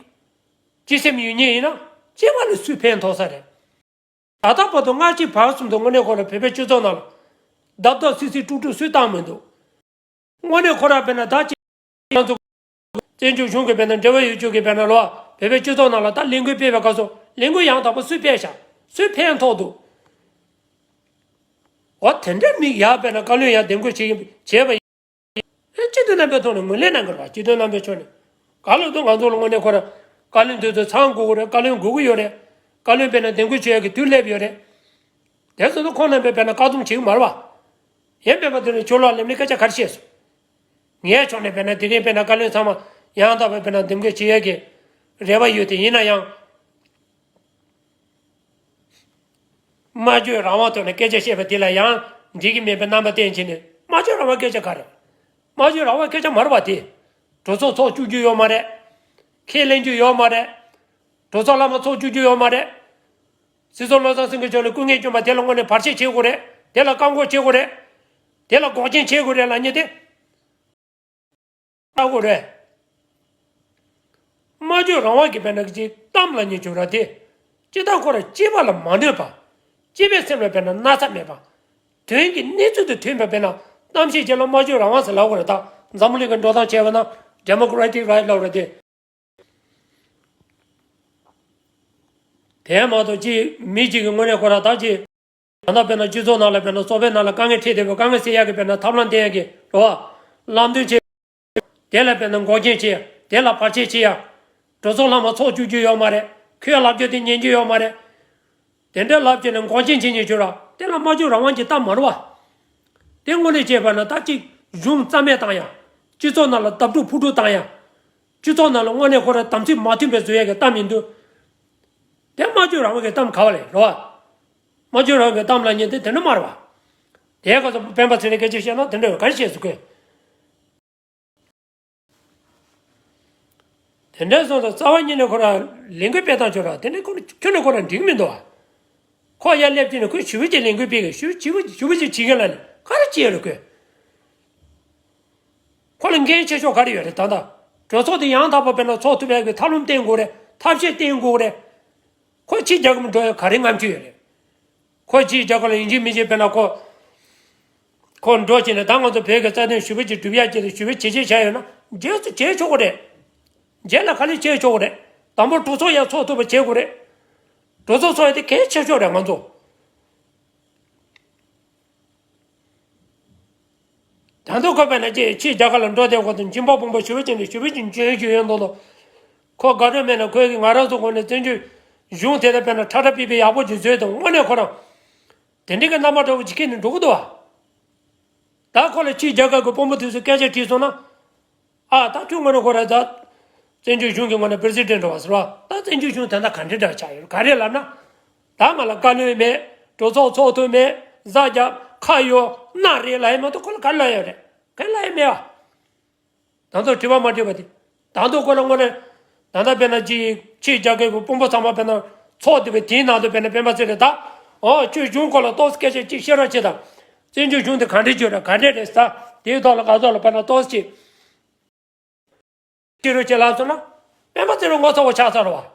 སྤྱི་སེམས་ཡོད་མཁན་ཡིན་ན་སྤྱི་པ་ལ་སུས་ཕན་ཐོགས་ས་རེད། ད་ལྟ་བར་དུ་སྔ་ཕྱི་བར་གསུམ་དུ་དངོས་གནས་ཁོ་རང་བོད་པའི་སྤྱི་ཚོགས་ནང་ལ་བརྡབ་བརྡབ་སིག་སིག་དཀྲུག་དཀྲུག་སུས་བཏང་མི་འདུག་དངོས་གནས་ཁོ་རང་དཔེར་ན་ད་ཅི་ང་ཚོ་བཙན་བྱོལ་གཞུང་གི་དཔེར་ན་འབྲེལ་བ་ཡོད་ཆོག་གི་དཔེར་ན་ལོ་བོད་པའི་སྤྱི་ཚོགས་ནང་ལ་ད་ལས་འགུལ་སྤེལ་བའི་སྐབས་སུ་ལས་འགུལ་ཡང་དག་པ་སུས་སྤེལ་བཞག་སུས་ཕན་ཐོགས་འདུག་འོ་དེ་འདྲའི་མི་ཡག་དཔེར་ན་བཀའ་བློན་ཡང་འདེམས་བསྐོ་བྱེད་བྱས་པ་ཡིན། སྤྱི་འཐུས་རྣམ་པའི་ཐོག་ནས་ངོས་ལེན་གནང་དགོས་རེད་བ། སྤྱི་འཐུས་རྣམ་པའི་ཕྱོགས་ནས་ག་ལ་འདུག་ང་ཚོ་ལ་དངོས་གནས་ཁོ་རང་བཀའ་བློན་དེ་ཚོ་ཚང་དགོས་ཀྱི་རེད། བཀའ་བློན་དགོས་ཀྱི་ཡོད་རེད། བཀའ་བློན་དཔེར་ན་འདེམས་བསྐོ་བྱེད་ཡག་གི་དུས་སླེབས་ཡོད་རེད། དེ་ཚོ་ཁོང་རྣམ་པས་དཔེར་ན་བཀག་སྡོམ་བྱེད་ཀྱི་མ་རེད་བ། ཡིན་པས་པ་དེ་ནས་ཕྱི་ལོགས་སླེབས་ནས་སྐད་ཆ་ག་རེ་བཤད་སོང་། ངའི་ཕྱོགས་ནས་དཔེར་ན་དེ་རིང་དཔེར་ན་བཀའ་བློན་ཚང་མ་ཡང་དག་པའི་དཔེར་ན་འདེམས་བསྐོ་བྱེད་ཡག་གི་རེ་བ་ཡོད་དེ་ཡིན་ན་ཡང་། སྨྲ་བརྗོད་རང་དབང་ཐོག་ནས་སྐད་ཆ་བཤད་པ་དེ་ལ་ཡང་འགྲིག་གི་མེད་པའི་རྣམ་པ་བསྟན་བྱས་ནས་སྨྲ་བརྗོད་རང་དབང་སྐད་ཆ་ག་རེད། སྨྲ་བརྗོད་རང་དབང་སྐད་ཆ་མ་རེད་བ་དེ། གྲོས་ཚོགས་ཚོགས་བཅུག་རྒྱུ་ཡོད་མ་རེད། ཁས་ལེན་རྒྱུ་ཡོད་མ་རེད། གྲོས་ཚོགས་ལྷག་མ་ཚོགས་བཅུག་རྒྱུ་ཡོད་མ་རེད། སྲིད་ཚོགས་བློ་བཟང་སེང་གེ་མཆོག་ནས་སྐུ་ངལ་བསྐྱོན་པ་དེ་ལ་དངོས་གནས་བར་ཆད་བྱེད་དགོས་རེད། དེ་ལ་བཀག་འགོག་བྱེད་དགོས་རེད། དེ་ལ་འགོག་རྐྱེན་བྱེད་དགོས་རེད་ལབ་མཁན་དེ། ལྟ་དགོས་རེད། སྨྲ་བརྗོད་རང་དབང་གི་དཔེར་ན་གི་གཏམ་ལབ་མཁན་བྱུང་ར་དེ། སྤྱི་བཏང་ཁོ་ར་སྤྱི་པ་ལ་མ་གནོད་པ། སྤྱི་པའི་སེམས་ལ་དཔེར་ན་ན་ཚ་མེད་པ། དོན་གྱི་གནས་ཚུལ་དང་མཐུན་པ་དཔེར་ན་གཏམ་བཤད་བྱེད་ལ་སྨྲ་བརྗོད་རང་དབང་ཟེར་ལབ་དགོས་རེད། ད་འཛམ་བུ་གླིང་གི་འགྲོ་སྟངས་བྱས་པ་ན་democratic right ལབ་ར་དེ། དེ་མ་གཏོགས་ཅི་མི་གཅིག་གི་དངོས་གནས་ཁོ་ར་ད་ཅི། ད་ལྟ་དཔེར་ན་སྤྱི་ཚོགས་ནང་ལ་དཔེར་ན་ཚོགས་པའི་ནང་ལ་དཀའ་ངལ་འཕྲད་བསྡད་པའི་དཀའ་ངལ་སེལ་ཡག་གི་དཔེར་ན་ཐབས་ལམ་བསྟན་ཡག་གི་རེད་བ། ལམ་སྟོན་བྱེད། དེ་ལ་དཔེར་ན་འགོག་རྐྱེན་བྱེད། དེ་ལ་བར་ཆད་བྱེད་ཡག་གྲོས་ཚོགས་ལྷག་མ་ཚོགས་བཅུག་རྒྱུ་ཡོད་མ་རེད། ཁོའི་ལབ་རྒྱུ་དེ་ཉན་རྒྱུ་ཡོད་མ་རེད། དེ་འདྲའི་ལབ་བྱས་ནས་འགོག་རྐྱེན་བྱེད་མཁན་བྱུང་ར་དེ་ལ་སྨྲ་བརྗོད་རང་དབང་གི་གཏམ་མ་རེད་བ། དེ་དངོས་གནས་བྱས་པ་ན་ད་ཅིག་གཞུང་རྩ་མེད་བཏང་ཡག་སྤྱི་ཚོགས་ནང་ལ་དྭ་ཕྲུག་ཕུ་ཕྲུག་བཏང་ཡག་སྤྱི་ཚོགས་ནང་ལ་དངོས་གནས་ཁོ་ར་དམ་ཚིག་མ་མཐུན་པའི་བཟོ་ཡག་གི་གཏམ་ཡིན་དུས། དེ་སྨྲ་བརྗོད་རང་དབང་གི་གཏམ་ག་བ་ལས་རེད་བ། སྨྲ་བརྗོད་རང་དབང་གི་གཏམ་ལབ་མཁན་དེ་དེ་འདྲ་མ་རེད་བ། དེའི་སྐབས་སུ་སྤེན་པ་ཚེ་རིང་སྐད་ཆ་བཤད་ན་དེ་འདྲ་ག་རེ་བཤད་སུ་དགོས། དེ་འདྲ་སོང་ཙང་རྩ་བ་ཉིད་ནས་ཁོ་རང་ལས་འགུལ་སྤེལ་སྟངས་ཆོག་ར་དེ་འདྲ་ཁོ་ཁྱོན་ནས་ཁོ་རང་འགྲིག་མི་འདུག་བ། ཁོ་ཡར་སླེབས་དུས་ནས་ཁོས་ཞུ་བ་ཅིག་ལས་འགུལ་སྤེལ་གི་ཞུ་ཞུ་བ་ཞུ་བ་ཅིག་བྱེད་གི་ལ་ནི་ག་རེ་བྱེད་ཡོད་རེད་ཁོས། ཁོ་ལ་འགན་ཆེ་ཤོས་ག་རེ་ཡོད་རེད་ད་ལྟ། གྲོས་ཚོགས་དེ་ཡང་དག་པ་སྤེལ་ན་ཚོགས་ཐུབ་ཡག་གི་ཐབས་ལམ་བསྟེན་དགོས་རེད། ཐབས་ཤེས་བསྟེན་དགོས་རེད། ཁོ་ཕྱི་རྒྱལ་ཁབ་འགྲོ་ཡག་ག་རེ་རྔམ་སྐྱོན་ཡོད་རེད། ཁོ་ཕྱི་རྒྱལ་ཁབ་ལ་ཡིན་གཅིག་མིན་གཅིག་སྤེལ་ན་ཁོ། ཁོ་འགྲོ་བྱས་ནས་ད་ང་ཚོ་བོད་ཀྱི་རྩ་དོན་ཞུ་བ་ཅིག་སྒྲུབ་ཡག་ཅིག་ལ་ཞུ་བ་བྱེད་ཅེས་བྱ་ཡོད་ན་རྗེས་སུ་བྱེད་ཆོག་གི་རེད། རྗེས་ལ་ག་ལེར་བྱེད་ཆོག་གི་རེད། དང་པོ་གྲོས་ཚོགས་ཡར་ཚོགས་ཐུབ་པ་བྱེད་དགོས་རེད། གྲོས་ཚོགས་ཚོགས་ཡག་དེ་གལ་ཆེ་ཤོས་རེད་ང་ཚོ། ད་དུང་ཁོ་དཔེར་ན་ཅིག་ཕྱིའི་རྒྱལ་ཁབ་ལ་འགྲོ་བསྡད་གོ་དུས་འཇིམ་པ་བུམ་པ་ཞུ་བ་ཅན་གྱི་ཞུ་བ་ཅན་འཇོན་ཞུ་ཡོད་མདོག་མདོག་ཁོ་དགའ་སྤྲོ་མེད་ན་ཁོས་ཀྱི་ང་རང་ཚོ་ངོས་ནས་བཙན་བྱོལ་གཞུང་དེ་ལ་དཔེར་ན་ཁྲ་ཁྲ་པི་པི་ཡག་པོ་ཅིག་བཟོས་དང་དངོས་གནས་ཁོ་རང་དེ་འདྲའི་གི་རྣམ་པ་འདྲ་བོ་ཅིག་ཁྱེར་ནས་འགྲོ་གི་འདུག་བ། ད་ཁོ་ལ་ཕྱིའི་རྒྱལ་ཁབ་ཀྱི་དཔོན་པོ་དེ་ཚོས་སྐད་ཆ་དྲིས་སོང་ན། ཨ་ད་ཁྱོད་ངོས་ནས་ཁོ་རང་ད། བཙན་བྱོལ་གཞུང་གི་ངོས་ནས་པི་རེ་སི་ཌེན་ཊི་རེད་བ་ཟེར་བ། ད་བཙན་བྱོལ་གཞུང་དེ་འདྲ་ག་འདྲ་འདྲ་ཆགས་ཡོད་ག་རེ་ལབ་ན། ད་ང་ལ་བཀའ་བློན་མེད། གྲོས་ཚོགས་ཚོགས་ཐུབ་མེད། ཟ་རྒྱབ། ཁ་ཡོད་སྣ་རེད་ལབ་ཡ་མ་གཏོགས་ཁོ་ལ་ག་རེ་ལབ་ཡ་རེད། ག་རེ་ལབ་ཡ་མེད་བ། ད་དུང་དྲི་བ་མ་དྲིས་པ་དེ། ད་དུང་ཁོ་ལ་དངོས་གནས། ད་ལྟ་དཔེར་ན་ཅིག་ཆེད་རྒྱ་སྐད་པོ་དཔོན་པོ་ཚང་མ་དཔེར་ན་ཚོགས་བསྡད་པའི་དེའི་ནང་དུ་དཔེར་ན་སྤེན་པ་ཚེ་རིང་ད། ཨོ་ཁྱོད་གཞུང་སྐོར་ལ་ཏོག་ཙམ་སྐད་ཆ་ཅིག་བཤད་རོགས་བྱེད་དང་། བཙན་བྱོལ་གཞུང་དེ་ག་འདྲས་བྱོས་ར་ག་འདྲས་རེད་ཟེར། དེའི་ཐོག་ལ་ང་ཚོ་ལ་དཔེར་ན་ཏོག་ཙམ་ཅིག་བཤད་རོགས་བྱེད་ལབ་སོང་ན། སྤེན་པ་ཚེ་རིང་ངོ་ཚ་བོ་ཆགས་ཚར་བ།